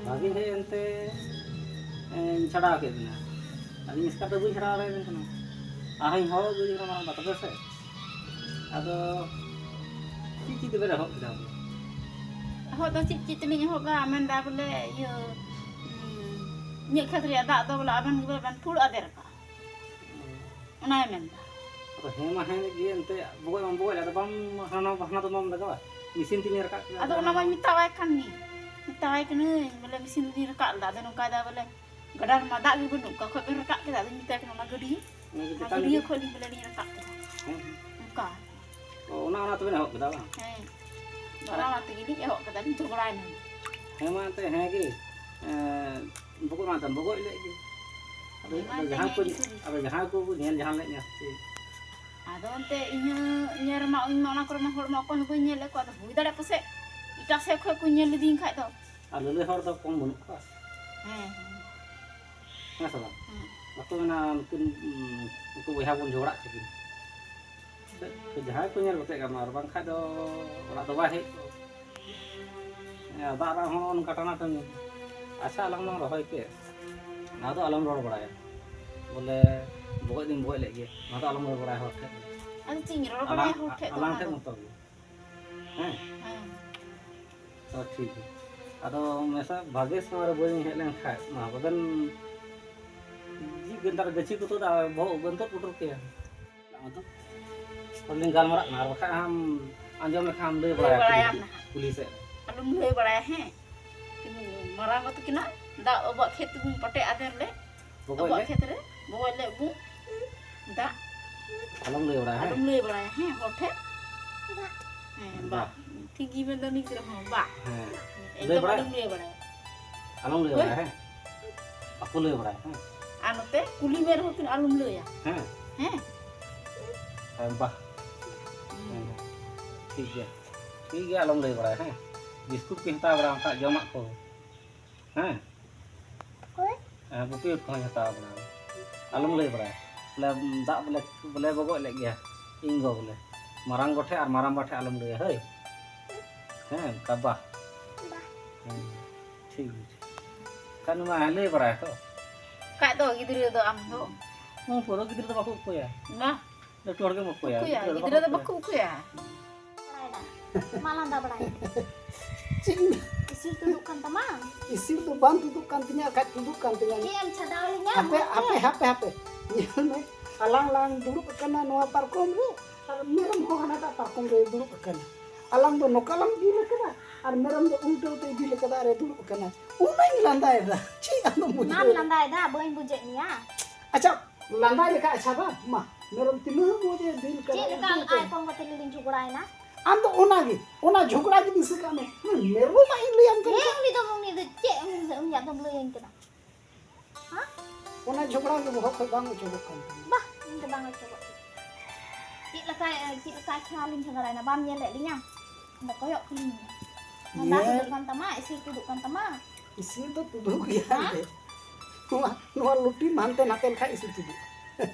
ᱵᱷᱟᱜᱮ ᱦᱮᱡ ᱮᱱᱛᱮ, ᱮᱸ, ᱪᱷᱟᱰᱟᱣ ᱠᱮᱫ ᱵᱮᱱᱟ᱾ ᱟᱹᱞᱤᱧ ᱮᱥᱠᱟᱨ ᱫᱚ ᱵᱟᱹᱧ ᱪᱷᱟᱰᱟᱣ ᱫᱟᱲᱮᱭᱟᱵᱮᱱ ᱠᱟᱱᱟ᱾ ᱟᱨᱦᱚᱸᱧ ᱦᱚᱦᱚ ᱟᱹᱜᱩᱭᱮ ᱠᱟᱱᱟ ᱢᱟᱨᱟᱝ ᱵᱟ ᱛᱟᱠᱚ ᱥᱮ᱾ ᱟᱫᱚ ᱪᱮᱫ ᱪᱮᱫ ᱛᱮᱵᱮᱱ ᱮᱦᱚᱵ ᱠᱮᱫᱟ ᱵᱚᱞᱮ? ᱮᱦᱚᱵ ᱫᱚ ᱪᱮᱫ ᱪᱮᱫ ᱛᱮᱞᱤᱧ ᱮᱦᱚᱵᱟ? ᱢᱮᱱᱫᱟ ᱵᱚᱞᱮ ᱤᱭᱟᱹ, ᱩᱸ, ᱤᱧᱟᱹᱜ ᱠᱷᱮᱛ ᱨᱮᱭᱟᱜ ᱫᱟᱜ ᱫᱚ ᱵᱚᱞᱮ ᱟᱵᱮᱱ ᱜᱮ ᱵᱮᱱ ᱯᱷᱩᱲ ᱟᱫᱮᱨ ᱠᱟᱜᱼᱟ᱾ ᱚᱱᱟᱭ ᱢᱮᱱᱫᱟ᱾ ᱟᱫᱚ ᱦᱮᱸ ᱢᱟ ᱦᱮᱸ ᱜᱮ, ᱮᱱᱛᱮ ᱵᱚᱜᱚᱡ ᱢᱟ ᱵᱚᱜᱚᱡ, ᱟᱫᱚ ᱵᱟᱢ ᱦᱟᱱᱟ ᱦᱟᱱᱟ ᱫᱚ ᱵᱟᱢ ᱞᱟᱜᱟᱣᱟ, ᱢᱮᱥᱤᱱ ᱛᱮᱞᱤᱧ ᱨᱟᱠᱟᱵ ᱠᱮᱫᱟ᱾ ᱟᱫᱚ ᱚᱱᱟ ᱢᱟᱧ ᱢᱮᱛᱟᱣᱟᱭ ᱠᱟᱱ ᱜᱮ, ᱢᱮᱛᱟᱣᱟᱭ ᱠᱟᱹᱱᱟᱹᱧ ᱵᱚᱞᱮ ᱢᱮᱥᱤᱱ ᱛᱮᱞᱤᱧ ᱨᱟᱠᱟᱵ ᱞᱮᱫᱟ᱾ ᱟᱫᱚ ᱱᱚᱝᱠᱟᱭ ᱫᱟ ᱵᱚᱞᱮ ᱜᱟᱰᱟ ᱨᱮᱢᱟ ᱫᱟᱜ ᱜᱮ ᱵᱟᱹᱱᱩᱜ, ᱚᱠᱟ ᱠᱷᱚᱡ ᱵᱮᱱ ᱨᱟᱠᱟᱵ ᱠᱮᱫᱟ? ᱟᱫᱚᱧ ᱢᱮᱛᱟᱭ ᱠᱟᱱᱟ ᱚᱱᱟ ᱜᱟᱹᱰᱭᱟᱹ, ᱚᱱᱟ ᱚᱱᱟ ᱪᱮᱛᱟᱱ ᱜᱟᱹᱰᱭᱟᱹ ᱨᱮᱜᱮ᱾ ᱠᱷᱚᱡ ᱞᱤᱧ ᱵᱚᱞᱮ ᱞᱤᱧ ᱨᱟᱠᱟᱵ ᱠᱮᱫᱟ᱾ ᱦᱮᱸ᱾ ᱚᱱᱠᱟ᱾ ᱚ, ᱚᱱᱟ, ᱚᱱᱟ ᱛᱮᱵᱮᱱ ᱮᱦᱚᱵ ᱠᱮᱫᱟ ᱵᱟᱝ? ᱦᱮᱸ᱾ ᱟᱨ ᱚᱱᱟ, ᱚᱱᱟ ᱛᱮᱜᱮ ᱞᱤᱧ ᱮᱦᱚᱵ ᱠᱮᱫᱟ, ᱞᱤᱧ ᱡᱷᱚᱜᱽᱲᱟᱭᱮᱱᱟ᱾ ᱦᱮᱸ ᱢᱟ ᱮᱱᱛᱮ ᱦᱮᱸ ᱜᱮ, ᱮᱸ, ᱵᱚᱜᱚᱡ ᱢᱟ ᱮᱱᱛᱮ ᱵᱚᱜᱚᱡ ᱞᱮᱫ ᱜᱮ᱾ ᱟᱫᱚ, ᱦᱮᱸ ᱢᱟ ᱟᱫᱚ ᱮᱱᱛᱮ ᱡᱟᱦᱟᱸᱭ ᱧᱮᱞ ᱠᱚ, ᱜᱮ ᱠᱚ ᱟᱫᱚ ᱡᱟᱦᱟᱸᱭ ᱠᱚ ᱧᱮᱞ ᱡᱟᱦᱟᱸ ᱞᱮᱫ ᱢᱮᱭᱟ ᱥᱮ ᱪᱮᱫ? ᱟᱫᱚ ᱮᱱᱛᱮ ᱤᱧ ᱦᱚᱸ ᱧᱮᱞ ᱨᱮᱢᱟ ᱤᱧ ᱢᱟ ᱚᱱᱟ ᱠᱚᱨᱮ ᱢᱟ ᱦᱚᱲ ᱢᱟ ᱚᱠᱚᱭ ᱦᱚᱸ ᱵᱟᱹᱧ ᱧᱮᱞ ᱞᱮᱫ ᱠᱚᱣᱟ, ᱟᱫᱚ ᱦᱩᱭ ᱫᱟᱲᱮᱭᱟᱜ ᱯᱟᱥᱮᱡ ᱮᱴᱟᱜ ᱥᱮᱫ ᱠᱷᱚᱡ ᱠᱚ ᱧᱮᱞ ᱞᱤᱫᱤᱧ ᱠᱷᱟᱡ ᱫᱚ᱾ ᱟᱨ ᱞᱟᱹᱞᱟᱹᱭ ᱦᱚᱲ ᱫᱚ ᱠᱚᱢ ᱵᱟᱹᱱᱩᱜ ᱠᱚᱣᱟ᱾ ᱦᱮᱸ, ᱦᱮᱸ᱾ ᱦᱮᱸ ᱥᱮ ᱵᱟᱝ? ᱦᱮᱸ᱾ ᱵᱟᱠᱚ ᱢᱮᱱᱟ ᱱᱩᱠᱤᱱ, ᱩᱸ, ᱱᱩᱠᱩ ᱵᱚᱭᱦᱟ ᱵᱚᱱ ᱡᱷᱚᱜᱽᱲᱟᱜ ᱠᱟᱱᱟ᱾ ᱡᱟᱦᱟᱸᱭ ᱠᱚ ᱧᱮᱞ ᱠᱟᱛᱮ ᱜᱟᱱᱚᱜᱼᱟ, ᱟᱨ ᱵᱟᱝᱠᱷᱟᱡ ᱫᱚ ᱚᱲᱟᱜ ᱫᱚ ᱵᱟᱭ ᱦᱮᱡ ᱠᱚᱜᱼᱟ᱾ ᱦᱮᱸ, ᱫᱟᱜ ᱨᱮ ᱦᱚᱸ ᱱᱚᱝᱠᱟ ᱴᱟᱱᱟ ᱴᱟᱹᱱᱤ᱾ ᱟᱪᱪᱷᱟ, ᱟᱞᱟᱝ ᱞᱟᱝ ᱨᱚᱦᱚᱭ ᱠᱮᱫ, ᱱᱚᱣᱟ ᱫᱚ ᱟᱞᱚᱢ ᱨᱚᱲ ᱵᱟᱲᱟᱭᱟ᱾ ᱵᱚᱞᱮ, ᱵᱚᱜᱚᱡ ᱫᱚᱧ ᱵᱚᱜᱚᱡ ᱞᱮᱫ ᱜᱮ, ᱱᱚᱣᱟ ᱫᱚ ᱟᱞᱚᱢ ᱨᱚᱲ ᱵᱟᱲᱟᱭᱟ ᱦᱚᱲ ᱴᱷᱮᱱ᱾ ᱟᱫᱚ ᱪᱮᱫ ᱤᱧ ᱨᱚᱲ ᱵᱟᱲᱟᱭᱟ ᱟᱞᱟᱝ, ᱦᱚᱲ ᱴᱷᱮᱡ ᱫᱚ ᱟᱞᱟᱝ ᱚᱱᱟ ᱴᱷᱮᱱ ᱫᱚ? ᱢᱚᱛᱚ ᱜᱮ᱾ ᱦᱮᱸ? ᱦᱮᱸ᱾ ᱛᱚ ᱴᱷᱤᱠ ᱜᱮᱭᱟ᱾ ᱟᱫᱚ ᱢᱮᱥᱟ ᱵᱷᱟᱜᱮ ᱥᱚᱢᱚᱭ ᱨᱮ ᱵᱟᱹᱧ ᱦᱮᱡ ᱞᱮᱱ ᱠᱷᱟᱡ, ᱢᱟ ᱵᱟᱵᱮᱱ ᱡᱤ ᱜᱮᱸᱫᱟᱨ ᱜᱟᱹᱪᱷᱤ ᱠᱚ ᱛᱩᱫᱟ, ᱵᱚᱦᱚᱜ ᱩᱵ ᱵᱮᱱ ᱛᱩᱫ ᱯᱩᱴᱩᱨ ᱠᱮᱭᱟ᱾ ᱟᱫᱚ ᱦᱚᱲ ᱞᱤᱧ ᱜᱟᱞᱢᱟᱨᱟᱜ ᱠᱟᱱᱟ, ᱟᱨ ᱵᱟᱠᱷᱟᱡ ᱟᱢ ᱟᱸᱡᱚᱢ ᱞᱮᱠᱷᱟᱱ ᱞᱟᱹᱭ ᱞᱟᱹᱭ ᱵᱟᱲᱟᱭᱟ ᱵᱟᱲᱟᱭᱟᱢ ᱠᱩᱞᱤ, ᱱᱟᱦᱟᱜ᱾ ᱠᱩᱞᱤ ᱥᱮᱫ ᱨᱮ᱾ ᱟᱞᱚᱢ ᱞᱟᱹᱭ ᱵᱟᱲᱟᱭᱟ, ᱦᱮᱸ? ᱢᱟᱨᱟᱝ ᱜᱚ ᱛᱟᱹᱠᱤᱱᱟ ᱫᱟᱜ ᱟᱵᱚᱣᱟᱜ ᱠᱷᱮᱛ ᱛᱮᱵᱚᱱ ᱯᱟᱴᱮ ᱟᱫᱮᱨ ᱞᱮ, ᱵᱚᱜᱚᱡ ᱟᱵᱚᱣᱟᱜ ᱞᱮ? ᱠᱷᱮᱛ ᱨᱮ ᱵᱚᱜᱚᱡ ᱞᱮ ᱵᱚᱱ ᱫᱟᱜ᱾ ᱟᱞᱚᱢ ᱞᱟᱹᱭ ᱵᱟᱲᱟᱭᱟ, ᱦᱮᱸ? ᱟᱞᱚᱢ ᱞᱟᱹᱭ ᱵᱟᱲᱟᱭᱟ, ᱦᱮᱸ, ᱦᱚᱲ ᱴᱷᱮᱱ? ᱦᱮᱸ, ᱵᱟ᱾ ᱵᱟ᱾ ᱴᱷᱤᱠ ᱜᱮ ᱢᱮᱱᱫᱟ ᱩᱱᱤ ᱜᱤᱫᱽᱨᱟᱹ ᱦᱚᱸ, ᱵᱟ᱾ ᱦᱮᱸ᱾ ᱞᱟᱹᱭ ᱮᱠᱫᱚᱢ ᱵᱟᱲᱟᱭᱟ? ᱟᱞᱚᱢ ᱞᱟᱹᱭ ᱵᱟᱲᱟᱭᱟ᱾ ᱟᱞᱚᱢ ᱞᱟᱹᱭ ᱦᱳᱭ᱾ ᱵᱟᱲᱟᱭᱟ, ᱦᱮᱸ? ᱵᱟᱠᱚ ᱞᱟᱹᱭ ᱵᱟᱲᱟᱭᱟ, ᱦᱮᱸ? ᱟᱨ ᱱᱚᱛᱮ ᱠᱩᱞᱤ ᱢᱮ ᱨᱮᱦᱚᱸ ᱠᱤᱱ ᱟᱞᱚᱢ ᱞᱟᱹᱭᱟ᱾ ᱦᱮᱸ᱾ ᱦᱮᱸ? ᱦᱮᱸ, ᱵᱟᱦ᱾ ᱦᱮᱸ, ᱴᱷᱤᱠ ᱜᱮᱭᱟ, ᱴᱷᱤᱠ ᱜᱮᱭᱟ, ᱟᱞᱚᱢ ᱞᱟᱹᱭ ᱵᱟᱲᱟᱭᱟ᱾ ᱦᱮᱸ, ᱵᱤᱥᱠᱩᱴ ᱠᱚᱧ ᱦᱟᱛᱟᱣ ᱵᱟᱲᱟ ᱟᱢ ᱠᱷᱟᱱ, ᱡᱚᱢᱟᱜ ᱠᱚ᱾ ᱦᱮᱸ᱾ ᱚᱠᱚᱭ? ᱦᱮᱸ, ᱵᱩᱴᱤ ᱠᱚᱦᱚᱸᱧ ᱦᱟᱛᱟᱣ ᱵᱟᱲᱟ ᱟᱢᱟ᱾ ᱟᱞᱚᱢ ᱞᱟᱹᱭ ᱵᱟᱲᱟᱭᱟ᱾ ᱵᱚᱞᱮ, ᱫᱟᱜ ᱵᱚᱞᱮ, ᱵᱚᱞᱮ ᱜᱚᱜᱚᱡ ᱞᱮᱫ ᱜᱮᱭᱟ ᱤᱧ ᱜᱚ ᱵᱚᱞᱮ᱾ ᱢᱟᱨᱟᱝ ᱜᱚ ᱴᱷᱮᱡ ᱟᱨ ᱢᱟᱨᱟᱝ ᱵᱟ ᱴᱷᱮᱡ ᱟᱞᱚᱢ ᱞᱟᱹᱭᱟ, ᱦᱳᱭ᱾ ᱦᱮᱸ, ᱚᱱᱠᱟ ᱵᱟ᱾ ᱵᱟ᱾ ᱦᱮᱸ, ᱴᱷᱤᱠ ᱜᱮᱭᱟ᱾ ᱠᱷᱟᱱ ᱢᱟ ᱞᱟᱹᱭ ᱵᱟᱲᱟᱭᱟ ᱛᱚ᱾ ᱠᱷᱟᱡ ᱫᱚ ᱜᱤᱫᱽᱨᱟᱹ ᱫᱚ ᱟᱢ ᱫᱚ᱾ ᱦᱩᱸ, ᱯᱩᱨᱟᱹ ᱜᱤᱫᱽᱨᱟᱹ ᱫᱚ ᱵᱟᱠᱚ ᱚᱠᱚᱭᱟ᱾ ᱵᱟ᱾ ᱞᱟᱹᱴᱩ ᱦᱚᱲ ᱜᱮᱢ ᱚᱠᱚᱭᱟ, ᱚᱠᱚᱭᱟ? ᱜᱤᱫᱽᱨᱟᱹ ᱫᱚ ᱜᱤᱫᱽᱨᱟᱹ ᱫᱚ ᱵᱟᱠᱚ ᱵᱟᱠᱚ ᱚᱠᱚᱭᱟ᱾ ᱵᱟᱲᱟᱭᱮᱫᱟ᱾ ᱢᱟ ᱞᱟᱸᱫᱟ ᱵᱟᱲᱟᱭ᱾ ᱪᱮᱫ ᱤᱧ ᱤᱥᱤᱨ ᱛᱩᱫᱩᱜ ᱠᱟᱱ ᱛᱟᱢᱟ? ᱤᱥᱤᱨ ᱫᱚ ᱵᱟᱝ ᱛᱩᱫᱩᱜ ᱠᱟᱱ ᱛᱤᱧᱟ, ᱠᱷᱟᱡ ᱛᱩᱫᱩᱜ ᱠᱟᱱ ᱛᱤᱧᱟ᱾ ᱪᱮᱫ ᱮᱢ ᱪᱷᱟᱰᱟᱣ ᱞᱤᱧᱟ? ᱦᱟᱯᱮ, ᱢᱩ ᱦᱟᱯᱮ, ᱛᱮ? ᱦᱟᱯᱮ, ᱦᱟᱯᱮ᱾ ᱧᱮᱞ ᱢᱮ, ᱟᱞᱟᱝ ᱞᱟᱝ ᱫᱩᱲᱩᱵ ᱟᱠᱟᱱᱟ ᱱᱚᱣᱟ ᱯᱟᱨᱠᱚᱢ ᱨᱮ, ᱟᱨ ᱢᱮᱨᱚᱢ ᱦᱚᱸ ᱦᱟᱱᱟᱴᱟᱜ ᱯᱟᱨᱠᱚᱢ ᱨᱮ ᱫᱩᱲᱩᱵ ᱟᱠᱟᱱᱟ᱾ ᱟᱞᱟᱝ ᱫᱚ ᱱᱚᱝᱠᱟ ᱞᱟᱝ ᱫᱤᱞ ᱟᱠᱟᱫᱟ, ᱟᱨ ᱢᱮᱨᱚᱢ ᱫᱚ ᱩᱞᱴᱟᱹᱣ ᱛᱮ ᱫᱤᱞ ᱟᱠᱟᱫᱟ ᱟᱨ ᱮ ᱫᱩᱲᱩᱵ ᱟᱠᱟᱱᱟ᱾ ᱩᱱᱟᱹᱧ ᱞᱟᱸᱫᱟᱭᱮᱫᱟ᱾ ᱪᱮᱫ ᱟᱫᱚ ᱵᱩᱡᱷᱟᱹᱣ ᱢᱟᱢ ᱮᱫᱟ? ᱞᱟᱸᱫᱟᱭᱮᱫᱟ, ᱵᱟᱹᱧ ᱵᱩᱡᱮᱫ ᱢᱮᱭᱟ᱾ ᱟᱪᱪᱷᱟ, ᱞᱟᱸᱫᱟᱭ ᱞᱮᱠᱟ, ᱟᱪᱪᱷᱟ ᱵᱟ, ᱢᱟ, ᱢᱮᱨᱚᱢ ᱛᱤᱱᱟᱹᱜ ᱢᱚᱡᱽ ᱮ ᱫᱤᱞ ᱠᱟᱫᱟ, ᱪᱮᱫ ᱞᱮᱠᱟ ᱩᱞᱴᱟᱹᱣ ᱛᱮ᱾ ᱟᱭ ᱠᱚᱢ ᱠᱟᱛᱮ ᱞᱤᱧ ᱡᱷᱚᱜᱽᱲᱟᱭᱮᱱᱟ? ᱟᱢ ᱫᱚ ᱚᱱᱟᱜᱮ, ᱚᱱᱟ ᱡᱷᱚᱜᱽᱲᱟ ᱜᱮ ᱫᱤᱥᱟᱹ ᱠᱟᱜ ᱢᱮ᱾ ᱩᱱᱤ ᱢᱮᱨᱚᱢᱟᱜ ᱤᱧ ᱞᱟᱹᱭᱟᱢ ᱠᱟᱱ ᱦᱮᱸ, ᱠᱷᱟᱱ᱾ ᱩᱱᱤ ᱫᱚ, ᱩᱱᱤ ᱫᱚ ᱪᱮᱫ ᱩᱱᱤ ᱫᱚ, ᱩᱱᱤᱭᱟᱜ ᱫᱚᱢ ᱞᱟᱹᱭᱟᱹᱧ ᱠᱟᱱᱟ? ᱦᱮᱸ? ᱚᱱᱟ ᱡᱷᱚᱜᱽᱲᱟ ᱜᱮ ᱵᱚᱦᱚᱜ ᱠᱷᱚᱡ ᱵᱟᱝ ᱚᱪᱚᱜᱚᱜ ᱠᱟᱱ ᱛᱤᱧᱟ᱾ ᱵᱟᱦ, ᱤᱧ ᱫᱚ ᱵᱟᱝ ᱚᱪᱚᱜᱚᱜ ᱛᱤᱧᱟ᱾ ᱪᱮᱫ ᱞᱮᱠᱟ, ᱪᱮᱫ ᱞᱮᱠᱟ ᱟᱪᱪᱷᱟ ᱞᱤᱧ ᱡᱷᱚᱜᱽᱲᱟᱭᱮᱱᱟ? ᱵᱟᱢ ᱧᱮᱞᱮᱫ ᱞᱤᱧᱟ? ᱟᱫᱚ ᱠᱚᱭᱚᱜ ᱠᱟᱹᱞᱤᱧ ᱢᱮ᱾ ᱚᱱᱟ ᱫᱟᱜ ᱧᱮᱞ ᱛᱩᱫᱩᱜ ᱠᱟᱱ ᱛᱟᱢᱟ, ᱤᱥᱤᱨ ᱛᱩᱫᱩᱜ ᱠᱟᱱ ᱛᱟᱢᱟ᱾ ᱤᱥᱤᱨ ᱫᱚ ᱛᱩᱫᱩᱜ ᱜᱮᱭᱟ ᱦᱮᱸ? ᱮᱱᱛᱮ᱾ ᱱᱚᱣᱟ, ᱱᱚᱣᱟ ᱞᱩᱴᱤ ᱦᱟᱱᱛᱮ ᱱᱟᱛᱮ ᱞᱮᱠᱷᱟᱡ ᱤᱥᱤᱨ ᱛᱩᱫᱩᱜ᱾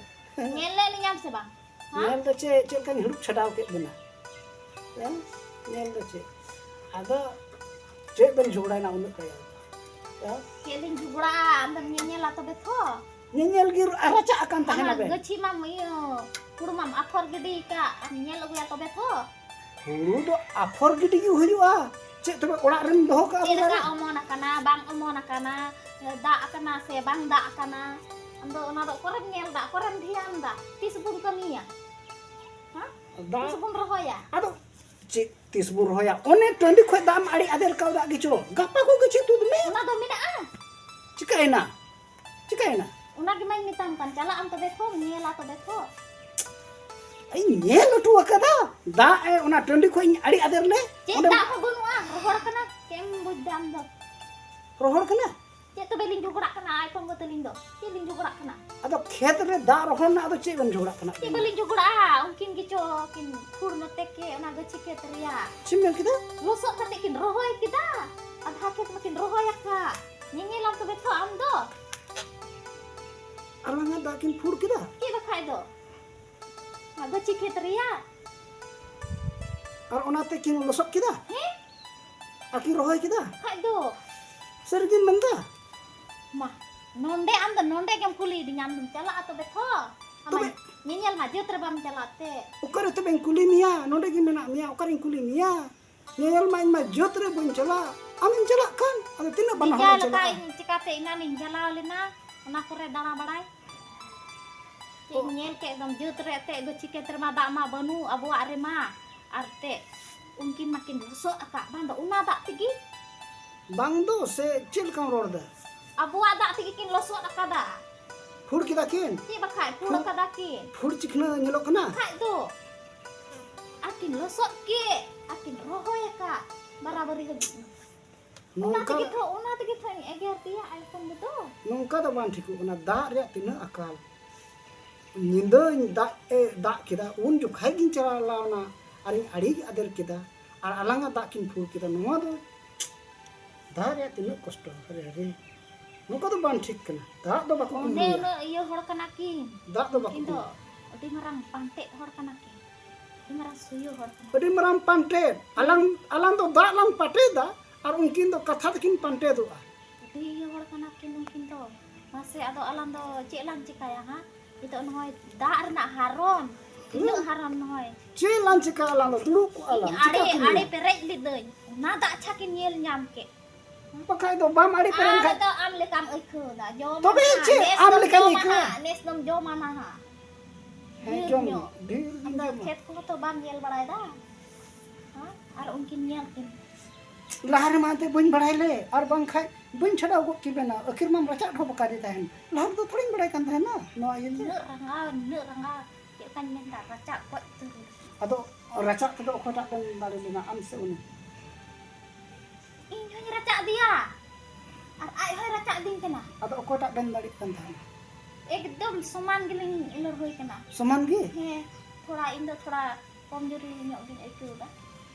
ᱧᱮᱞ ᱞᱮᱫ ᱞᱤᱧᱟᱢ ᱥᱮ ᱵᱟᱝ? ᱦᱮᱸ? ᱧᱮᱞ ᱫᱚ ᱪᱮᱫ, ᱪᱮᱫ ᱞᱮᱠᱟᱧ ᱦᱟᱹᱲᱩᱵ ᱪᱷᱟᱰᱟᱣ ᱠᱮᱫ ᱵᱮᱱᱟ? ᱦᱮᱸ? ᱧᱮᱞ ᱫᱚ ᱪᱮᱫ? ᱟᱫᱚ ᱪᱮᱫ ᱵᱮᱱ ᱡᱷᱚᱜᱽᱲᱟᱭᱮᱱᱟ ᱩᱱᱟᱹᱜ ᱠᱟᱡᱟᱠ? ᱦᱮᱸ? ᱪᱮᱫ ᱞᱤᱧ ᱡᱷᱚᱜᱽᱲᱟᱜᱼᱟ? ᱟᱢ ᱫᱚᱢ ᱧᱮᱧᱮᱞᱟ ᱛᱚᱵᱮ ᱛᱷᱚ᱾ ᱧᱮᱧᱮᱞ ᱜᱮ ᱟᱨ ᱨᱟᱪᱟᱜ ᱟᱠᱟᱱ ᱛᱟᱦᱮᱱᱟ ᱟᱢᱟᱜ ᱵᱮᱱ᱾ ᱜᱟᱹᱪᱷᱤ ᱢᱟᱢ ᱤᱭᱟᱹ, ᱦᱩᱲᱩ ᱢᱟᱢ ᱟᱯᱷᱚᱨ ᱜᱤᱰᱤ ᱠᱟᱜ, ᱟᱨ ᱧᱮᱞ ᱟᱹᱜᱩᱭᱟ ᱛᱚᱵᱮ ᱛᱷᱚ᱾ ᱦᱩᱲᱩ ᱫᱚ ᱟᱯᱷᱚᱨ ᱜᱤᱰᱤ ᱜᱮ ᱦᱩᱭᱩᱜᱼᱟ᱾ ᱪᱮᱫ ᱛᱚᱵᱮ ᱚᱲᱟᱜ ᱨᱮᱢ ᱫᱚᱦᱚ ᱠᱟᱜᱼᱟ ᱪᱮᱫ ᱵᱚᱞᱮ? ᱞᱮᱠᱟ ᱚᱢᱚᱱ ᱟᱠᱟᱱᱟ, ᱵᱟᱝ ᱚᱢᱚᱱ ᱟᱠᱟᱱᱟ, ᱫᱟᱜ ᱟᱠᱟᱱᱟ ᱥᱮ ᱵᱟᱝ ᱫᱟᱜ ᱟᱠᱟᱱᱟ, ᱟᱢ ᱫᱚ ᱚᱱᱟ ᱫᱚ ᱚᱠᱚᱨᱮᱢ ᱧᱮᱞ ᱫᱟ, ᱚᱠᱚᱨᱮᱢ ᱫᱷᱮᱭᱟᱱ ᱫᱟ? ᱛᱤᱥ ᱵᱚᱱ ᱠᱟᱹᱢᱤᱭᱟ? ᱦᱮᱸ? ᱫᱟᱜ ᱛᱤᱥ ᱵᱚᱱ ᱨᱚᱦᱚᱭᱟ? ᱟᱫᱚ ᱪᱮᱫ ᱛᱤᱥ ᱵᱚᱱ ᱨᱚᱦᱚᱭᱟ? ᱚᱱᱮ ᱴᱟᱺᱰᱤ ᱠᱷᱚᱡ ᱫᱟᱜ ᱮᱢ ᱟᱲᱮ ᱟᱫᱮᱨ ᱠᱟᱣᱫᱟ ᱜᱮᱪᱚ, ᱜᱟᱯᱟ ᱠᱚ ᱜᱟᱹᱪᱷᱤ ᱛᱩᱫ ᱢᱮ᱾ ᱚᱱᱟ ᱫᱚ ᱢᱮᱱᱟᱜᱼᱟ᱾ ᱪᱤᱠᱟᱹᱭᱮᱱᱟ? ᱪᱤᱠᱟᱹᱭᱮᱱᱟ? ᱚᱱᱟ ᱜᱮ ᱢᱟᱧ ᱢᱮᱛᱟᱢ ᱠᱟᱱ, ᱪᱟᱞᱟᱜ ᱟᱢ ᱛᱚᱵᱮ ᱛᱷᱚ, ᱧᱮᱞᱟ ᱛᱚᱵᱮ ᱛᱷᱚ᱾ ᱤᱧ ᱧᱮᱞ ᱦᱚᱴᱚ ᱟᱠᱟᱫᱟ ᱫᱟᱜ, ᱮ, ᱚᱱᱟ ᱴᱟᱺᱰᱤ ᱠᱷᱚᱡ ᱤᱧ ᱟᱲᱮ ᱟᱫᱮᱨ ᱞᱮ᱾ ᱪᱮᱫ ᱚᱸᱰᱮ ᱫᱟᱜ ᱦᱚᱸ ᱵᱟᱹᱱᱩᱜᱼᱟ, ᱨᱚᱦᱚᱲ ᱠᱟᱱᱟ᱾ ᱪᱮᱫ ᱮᱢ ᱵᱩᱡᱽ ᱫᱟ ᱟᱢ ᱫᱚ? ᱨᱚᱦᱚᱲ ᱠᱟᱱᱟ? ᱪᱮᱫ ᱛᱚᱵᱮ ᱞᱤᱧ ᱡᱷᱚᱜᱽᱲᱟᱜ ᱠᱟᱱᱟ ᱟᱭ ᱯᱚᱝᱜᱚ ᱛᱟᱹᱞᱤᱧ ᱫᱚ? ᱪᱮᱫ ᱞᱤᱧ ᱡᱷᱚᱜᱽᱲᱟᱜ ᱠᱟᱱᱟ? ᱟᱫᱚ ᱠᱷᱮᱛ ᱨᱮ ᱫᱟᱜ ᱨᱚᱦᱚᱲ ᱨᱮᱱᱟᱜ ᱟᱫᱚ ᱪᱮᱫ ᱵᱮᱱ ᱡᱷᱚᱜᱽᱲᱟᱜ ᱠᱟᱱᱟ? ᱪᱮᱫ ᱵᱟᱹᱞᱤᱧ ᱡᱷᱚᱜᱽᱲᱟᱜᱼᱟ? ᱩᱱᱠᱤᱱ ᱜᱮᱪᱚ ᱠᱤᱱ ᱠᱷᱩᱲ ᱱᱚᱛᱮ ᱠᱮ ᱚᱱᱟ ᱜᱟᱹᱪᱷᱤ ᱠᱷᱮᱛ ᱨᱮᱭᱟᱜ᱾ ᱪᱮᱫ ᱮᱢ ᱢᱮᱱ ᱠᱮᱫᱟ? ᱞᱚᱥᱚᱫ ᱠᱟᱛᱮ ᱠᱤᱱ ᱨᱚᱦᱚᱭ ᱠᱮᱫᱟ᱾ ᱟᱫᱷᱟ ᱠᱷᱮᱛ ᱢᱟᱠᱤᱱ ᱨᱚᱦᱚᱭ ᱟᱠᱟᱫ᱾ ᱧᱮᱧᱮᱞᱟᱢ ᱛᱚᱵᱮ ᱛᱚ ᱟᱢ ᱫᱚ᱾ ᱟᱞᱟᱝᱟᱜ ᱫᱟᱜ ᱠᱤᱱ ᱯᱷᱩᱲ ᱠᱮᱫᱟ? ᱪᱮᱫ ᱵᱟᱠᱷᱟᱡ ᱫᱚ? ᱚᱱᱟ ᱜᱟᱹᱪᱷᱤ ᱠᱷᱮᱛ ᱨᱮᱭᱟᱜ᱾ ᱟᱨ ᱚᱱᱟᱛᱮ ᱠᱤᱱ ᱞᱚᱥᱚᱫ ᱠᱮᱫᱟ? ᱦᱮᱸ? ᱟᱨ ᱠᱤᱱ ᱨᱚᱦᱚᱭ ᱠᱮᱫᱟ? ᱠᱷᱟᱡ ᱫᱚ᱾ ᱥᱟᱹᱨᱤ ᱜᱮᱢ ᱢᱮᱱᱫᱟ? ᱢᱟ, ᱱᱚᱰᱮ ᱟᱢ ᱫᱚ ᱱᱚᱰᱮ ᱜᱮᱢ ᱠᱩᱞᱤᱭᱮᱫᱤᱧᱟ, ᱟᱢ ᱫᱚᱢ ᱪᱟᱞᱟᱜᱼᱟ ᱛᱚᱵᱮ ᱛᱷᱚ? ᱟᱢ ᱛᱚᱵᱮ ᱧᱮᱧᱮᱞ ᱢᱟ ᱡᱟᱹᱛ ᱨᱮ ᱵᱟᱢ ᱪᱟᱞᱟᱜ ᱛᱮ᱾ ᱚᱠᱟᱨᱮ ᱛᱚᱵᱮᱧ ᱠᱩᱞᱤ ᱢᱮᱭᱟ? ᱱᱚᱰᱮ ᱜᱮ ᱢᱮᱱᱟᱜ ᱢᱮᱭᱟ, ᱚᱠᱟᱨᱮᱧ ᱠᱩᱞᱤ ᱢᱮᱭᱟ? ᱧᱮᱧᱮᱞ ᱢᱟ ᱤᱧ ᱢᱟ ᱡᱟᱹᱛ ᱨᱮ ᱵᱟᱹᱧ ᱪᱟᱞᱟᱜ, ᱟᱢᱮᱢ ᱪᱟᱞᱟᱜ ᱠᱷᱟᱱ ᱟᱫᱚ ᱛᱤᱱᱟᱹᱜ ᱵᱟᱱᱟ ᱦᱚᱲ ᱱᱤᱝᱠᱟ ᱞᱮ ᱞᱮᱠᱟ ᱪᱟᱞᱟᱜᱼᱟ? ᱤᱧ ᱪᱤᱠᱟᱛᱮ ᱮᱱᱟᱱᱤᱧ ᱪᱟᱞᱟᱣ ᱞᱮᱱᱟ ᱚᱱᱟ ᱠᱚᱨᱮ ᱫᱟᱬᱟ ᱵᱟᱲᱟᱭ? ᱪᱮᱫ ᱤᱧ ᱧᱮᱞ ᱠᱮᱫ ᱮᱠᱫᱚᱢ ᱡᱟᱹᱛ ᱨᱮ ᱮᱱᱛᱮᱫ ᱜᱟᱹᱪᱷᱤ ᱠᱷᱮᱛ ᱨᱮᱢᱟ ᱫᱟᱜ ᱢᱟ ᱵᱟᱹᱱᱩᱜ ᱟᱵᱚᱣᱟᱜ ᱨᱮᱢᱟ᱾ ᱟᱨ ᱛᱮ ᱩᱱᱠᱤᱱ ᱢᱟᱠᱤᱱ ᱞᱚᱥᱚᱫ ᱟᱠᱟᱫ, ᱵᱟᱝ ᱫᱚ ᱚᱱᱟ ᱫᱟᱜ ᱛᱮᱜᱮ? ᱵᱟᱝ ᱫᱚ, ᱥᱮ ᱪᱮᱫ ᱞᱮᱠᱟᱢ ᱨᱚᱲ ᱮᱫᱟ? ᱟᱵᱚᱣᱟᱜ ᱫᱟᱜ ᱛᱮᱜᱮ ᱠᱤᱱ ᱞᱚᱥᱚᱫ ᱟᱠᱟᱫᱟ᱾ ᱯᱷᱩᱲ ᱠᱮᱫᱟ ᱠᱤᱱ? ᱪᱮᱫ ᱵᱟᱠᱷᱟᱡ ᱯᱷᱩᱲ ᱯᱷᱩᱲ-, ᱟᱠᱟᱫᱟ ᱠᱤᱱ? ᱯᱷᱩᱲ ᱪᱤᱠᱷᱱᱟᱹ ᱧᱮᱞᱚᱜ ᱠᱟᱱᱟ? ᱠᱷᱟᱡ ᱫᱚ᱾ ᱟᱨ ᱠᱤᱱ ᱞᱚᱥᱚᱫ ᱠᱮᱫ, ᱟᱨ ᱠᱤᱱ ᱨᱚᱦᱚᱭ ᱟᱠᱟᱫ ᱵᱟᱨᱟᱵᱟᱨᱤ ᱦᱟᱹᱵᱤᱡ᱾ ᱚᱱᱟ ᱱᱚᱝᱠᱟ ᱛᱮᱜᱮ ᱛᱷᱚ, ᱚᱱᱟ ᱛᱮᱜᱮ ᱛᱷᱚ ᱤᱧ ᱮᱜᱮᱨ ᱯᱮᱭᱟ ᱟᱭ ᱯᱷᱳᱱ ᱨᱮᱫᱚ᱾ ᱱᱚᱝᱠᱟ ᱫᱚ ᱵᱟᱝ ᱴᱷᱤᱠᱚᱜ ᱠᱟᱱᱟ᱾ ᱫᱟᱜ ᱨᱮᱭᱟᱜ ᱛᱤᱱᱟᱹᱜ ᱟᱠᱟᱞ᱾ ᱧᱤᱫᱟᱹᱧ ᱫᱟᱜ ᱮ ᱫᱟᱜ ᱠᱮᱫᱟ, ᱩᱱ ᱡᱚᱠᱷᱟᱡ ᱜᱤᱧ ᱪᱟᱞᱟᱣ ᱞᱮᱱᱟ ᱟᱨᱤᱧ ᱟᱲᱮ ᱟᱫᱮᱨ ᱠᱮᱫᱟ, ᱟᱨ ᱟᱞᱟᱝᱟᱜ ᱫᱟᱜ ᱠᱤᱱ ᱯᱷᱩᱲ ᱠᱮᱫᱟ᱾ ᱱᱚᱣᱟ ᱫᱚ ᱫᱟᱜ ᱨᱮᱭᱟᱜ ᱛᱤᱱᱟᱹᱜ ᱠᱚᱥᱴᱚ᱾ ᱟᱨᱮ, ᱟᱨᱮ, ᱱᱚᱝᱠᱟ ᱫᱚ ᱵᱟᱝ ᱴᱷᱤᱠ ᱠᱟᱱᱟ᱾ ᱫᱟᱜ ᱫᱚ ᱵᱟᱠᱚ ᱚᱸᱰᱮ ᱩᱸᱰᱩᱠᱟ᱾ ᱩᱱᱟᱹᱜ ᱤᱭᱟᱹ ᱦᱚᱲ ᱠᱟᱱᱟ ᱠᱤᱱ᱾ ᱫᱟᱜ ᱫᱚ ᱵᱟᱠᱚ ᱩᱱᱠᱤᱱ ᱫᱚ ᱩᱸᱰᱩᱠᱟ᱾ ᱟᱹᱰᱤ ᱢᱟᱨᱟᱝ ᱯᱟᱱᱴᱮᱫ ᱦᱚᱲ ᱠᱟᱱᱟ ᱠᱤᱱ᱾ ᱟᱹᱰᱤ ᱢᱟᱨᱟᱝ ᱥᱩᱭᱟᱹ ᱦᱚᱲ ᱠᱟᱱᱟ᱾ ᱟᱹᱰᱤ ᱢᱟᱨᱟᱝ ᱯᱟᱱᱴᱮᱫ᱾ ᱟᱞᱟᱝ, ᱟᱞᱟᱝ ᱫᱚ ᱫᱟᱜ ᱞᱟᱝ ᱯᱟᱴᱮᱫᱟ ᱟᱨ ᱩᱱᱠᱤᱱ ᱫᱚ ᱠᱟᱛᱷᱟ ᱛᱮᱠᱤᱱ ᱯᱟᱱᱴᱮᱫᱚᱜᱼᱟ᱾ ᱟᱹᱰᱤ ᱤᱭᱟᱹ ᱦᱚᱲ ᱠᱟᱱᱟ ᱠᱤᱱ ᱩᱱᱠᱤᱱ ᱫᱚ᱾ ᱢᱟᱥᱮ, ᱟᱫᱚ ᱟᱞᱟᱝ ᱫᱚ ᱪᱮᱫ ᱞᱟᱝ ᱪᱤᱠᱟᱹᱭᱟ ᱦᱟᱸᱜ? ᱱᱤᱛᱚᱜ ᱱᱚᱜᱼᱚᱭ ᱫᱟᱜ ᱨᱮᱱᱟᱜ ᱦᱟᱨᱚᱱ, ᱛᱤᱱᱟᱹᱜ ᱦᱩᱸ᱾ ᱦᱟᱨᱚᱱ ᱱᱚᱜᱼᱚᱭ᱾ ᱪᱮᱫ ᱞᱟᱝ ᱪᱤᱠᱟᱹᱭᱟ ᱟᱞᱟᱝ ᱫᱚ? ᱫᱩᱲᱩᱵ ᱠᱚᱜᱼᱟ ᱤᱧ ᱞᱟᱝ᱾ ᱪᱤᱠᱟᱹ ᱟᱲᱮ, ᱠᱤᱱ ᱟᱲᱮ ᱦᱩᱭᱩᱜᱼᱟ? ᱯᱮᱨᱮᱡ ᱞᱤᱫᱟᱹᱧ, ᱚᱱᱟ ᱫᱟᱜ ᱪᱷᱟ ᱠᱤᱱ ᱧᱮᱞ ᱧᱟᱢ ᱠᱮᱫ᱾ ᱵᱟᱠᱷᱟᱡ ᱫᱚ ᱵᱟᱢ ᱟᱲᱮ ᱯᱮᱨᱮᱡ ᱟᱨ ᱠᱷᱟᱡ᱾ ᱫᱚ ᱟᱢ ᱞᱮᱠᱟᱢ ᱟᱹᱭᱠᱟᱹᱣ ᱫᱟ, ᱡᱚᱢ ᱛᱚᱵᱮ ᱟᱢ ᱦᱟᱸᱜ, ᱪᱮᱫ ᱱᱮᱥ ᱟᱢ ᱫᱚᱢ ᱞᱮᱠᱟᱧ ᱡᱚᱢᱟ ᱟᱹᱭᱠᱟᱹᱣᱟ? ᱦᱟᱸᱜ, ᱱᱮᱥ ᱫᱚᱢ ᱡᱚᱢᱟ ᱱᱟᱦᱟᱜ᱾ ᱦᱮᱸ, ᱰᱷᱮᱨ ᱡᱚᱢ ᱧᱚᱜ᱾ ᱢᱮ, ᱰᱷᱮᱨ ᱜᱤᱧ ᱟᱢ ᱫᱚ ᱡᱚᱢᱟ᱾ ᱠᱷᱮᱛ ᱠᱚᱦᱚᱸ ᱛᱚ ᱵᱟᱢ ᱧᱮᱞ ᱵᱟᱲᱟᱭᱮᱫᱟ᱾ ᱦᱮᱸ? ᱟᱨ ᱩᱱᱠᱤᱱ ᱧᱮᱞ ᱠᱤᱱ᱾ ᱞᱟᱦᱟ ᱨᱮᱢᱟ ᱮᱱᱛᱮᱫ ᱵᱟᱹᱧ ᱵᱟᱲᱟᱭ ᱞᱮ, ᱟᱨ ᱵᱟᱝᱠᱷᱟᱡ ᱵᱟᱹᱧ ᱪᱷᱟᱰᱟᱣ ᱜᱚᱫ ᱠᱮᱵᱮᱱᱟ᱾ ᱟᱹᱠᱷᱤᱨ ᱢᱟᱢ ᱨᱟᱪᱟᱜ ᱦᱚᱴᱚ ᱠᱟᱫᱮ ᱛᱟᱦᱮᱱ᱾ ᱞᱟᱦᱟ ᱨᱮᱫᱚ ᱛᱷᱚᱲᱟᱧ ᱵᱟᱲᱟᱭ ᱠᱟᱱ ᱛᱟᱦᱮᱱᱟ ᱱᱚᱣᱟ ᱤᱭᱟᱹ ᱛᱮ᱾ ᱱᱩᱱᱟᱹᱜ ᱨᱟᱸᱜᱟᱣ, ᱱᱩᱱᱟᱹᱜ ᱨᱟᱸᱜᱟᱣ, ᱪᱮᱫ ᱞᱮᱠᱟᱧ ᱢᱮᱱᱫᱟ, ᱨᱟᱪᱟᱜ ᱜᱚᱡ ᱩᱛᱟᱹᱨ ᱞᱮᱱᱟ᱾ ᱟᱫᱚ ᱨᱟᱪᱟᱜ ᱛᱮᱫᱚ ᱚᱠᱚᱭᱴᱟᱜ ᱵᱮᱱ ᱫᱟᱲᱮ ᱞᱮᱱᱟ, ᱟᱢ ᱥᱮ ᱩᱱᱤ? ᱤᱧ ᱦᱚᱸᱧ ᱨᱟᱪᱟᱜ ᱫᱮᱭᱟ᱾ ᱟᱨ ᱟᱡ ᱦᱚᱸᱭ ᱨᱟᱪᱟᱜ ᱫᱤᱧ ᱠᱟᱱᱟ᱾ ᱟᱫᱚ ᱚᱠᱚᱭᱴᱟᱜ ᱵᱮᱱ ᱫᱟᱲᱮᱜ ᱠᱟᱱ ᱛᱟᱦᱮᱱᱟ? ᱮᱠᱫᱚᱢ ᱥᱚᱢᱟᱱ ᱜᱮᱞᱤᱧ ᱞᱟᱹᱲᱦᱟᱹᱭ ᱠᱟᱱᱟ᱾ ᱥᱚᱢᱟᱱ ᱜᱮ? ᱦᱮᱸ, ᱛᱷᱚᱲᱟ ᱤᱧ ᱫᱚ ᱛᱷᱚᱲᱟ ᱠᱚᱢᱡᱩᱨᱤ ᱧᱚᱜ ᱜᱤᱧ ᱟᱹᱭᱠᱟᱹᱣ ᱮᱫᱟ᱾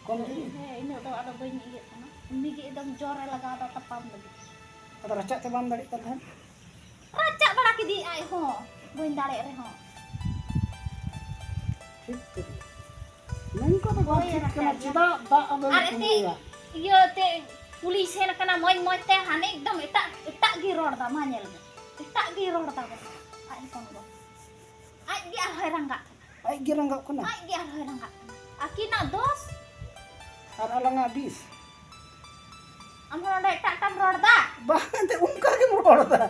ᱠᱚᱢᱡᱩᱨᱤ? ᱦᱮᱸ, ᱤᱱᱟᱹᱜ ᱫᱚ ᱟᱫᱚ ᱵᱟᱹᱧ ᱤᱭᱟᱹᱜ ᱠᱟᱱᱟ᱾ ᱩᱱᱤ ᱜᱮ ᱮᱠᱫᱚᱢ ᱡᱳᱨᱮ ᱞᱟᱜᱟᱣ ᱮᱫᱟ ᱛᱟᱯᱟᱢ ᱞᱟᱹᱜᱤᱫ᱾ ᱟᱫᱚ ᱨᱟᱪᱟᱜ ᱛᱮ ᱵᱟᱢ ᱫᱟᱲᱮᱜ ᱠᱟᱱ ᱛᱟᱦᱮᱸᱫ? ᱨᱟᱪᱟᱜ ᱵᱟᱲᱟ ᱠᱤᱫᱤᱧ ᱟᱡ ᱦᱚᱸ, ᱵᱟᱹᱧ ᱫᱟᱲᱮᱜ ᱨᱮᱦᱚᱸ᱾ ᱴᱷᱤᱠ ᱛᱮ᱾ ᱱᱚᱝᱠᱟ ᱫᱚ ᱵᱟᱝ ᱦᱳᱭ, ᱴᱷᱤᱠ ᱠᱟᱱᱟ᱾ ᱨᱟᱪᱟᱜ ᱜᱮ᱾ ᱪᱮᱫᱟᱜ ᱫᱟᱜ ᱟᱫᱚ ᱟᱨ ᱮᱱᱛᱮ ᱤᱭᱟᱹ ᱛᱮ ᱠᱩᱞᱤ ᱥᱮᱱ ᱟᱠᱟᱱᱟ ᱢᱚᱡᱽ ᱢᱚᱡᱽ ᱛᱮ, ᱦᱟᱱᱮ ᱮᱠᱫᱚᱢ ᱮᱴᱟᱜ, ᱮᱴᱟᱜ ᱜᱮ ᱨᱚᱲ ᱫᱟ᱾ ᱢᱟ ᱧᱮᱞ ᱢᱮ, ᱮᱴᱟᱜ ᱜᱮ ᱨᱚᱲ ᱫᱟ ᱵᱚᱞᱮ᱾ ᱟᱡ ᱦᱚᱯᱚᱱ ᱫᱚ ᱟᱡ ᱜᱮ ᱟᱨᱦᱚᱸᱭ ᱨᱟᱸᱜᱟᱜ ᱠᱟᱱᱟ᱾ ᱟᱡ ᱜᱮ ᱨᱟᱸᱜᱟᱜ ᱠᱟᱱᱟ? ᱟᱡ ᱜᱮ ᱟᱨᱦᱚᱸᱭ ᱨᱟᱸᱜᱟᱜ ᱠᱟᱱᱟ᱾ ᱟᱹᱠᱤᱱᱟᱜ ᱫᱳᱥ᱾ ᱟᱨ ᱟᱞᱟᱝᱟᱜ ᱵᱤᱥ᱾ ᱟᱢ ᱦᱚᱸ ᱱᱚᱰᱮ ᱮᱴᱟᱜ ᱮᱴᱟᱜ ᱮᱢ ᱨᱚᱲ ᱫᱟ᱾ ᱵᱟᱝ, ᱮᱱᱛᱮ ᱚᱱᱠᱟ ᱜᱮᱢ ᱨᱚᱲ ᱫᱟ᱾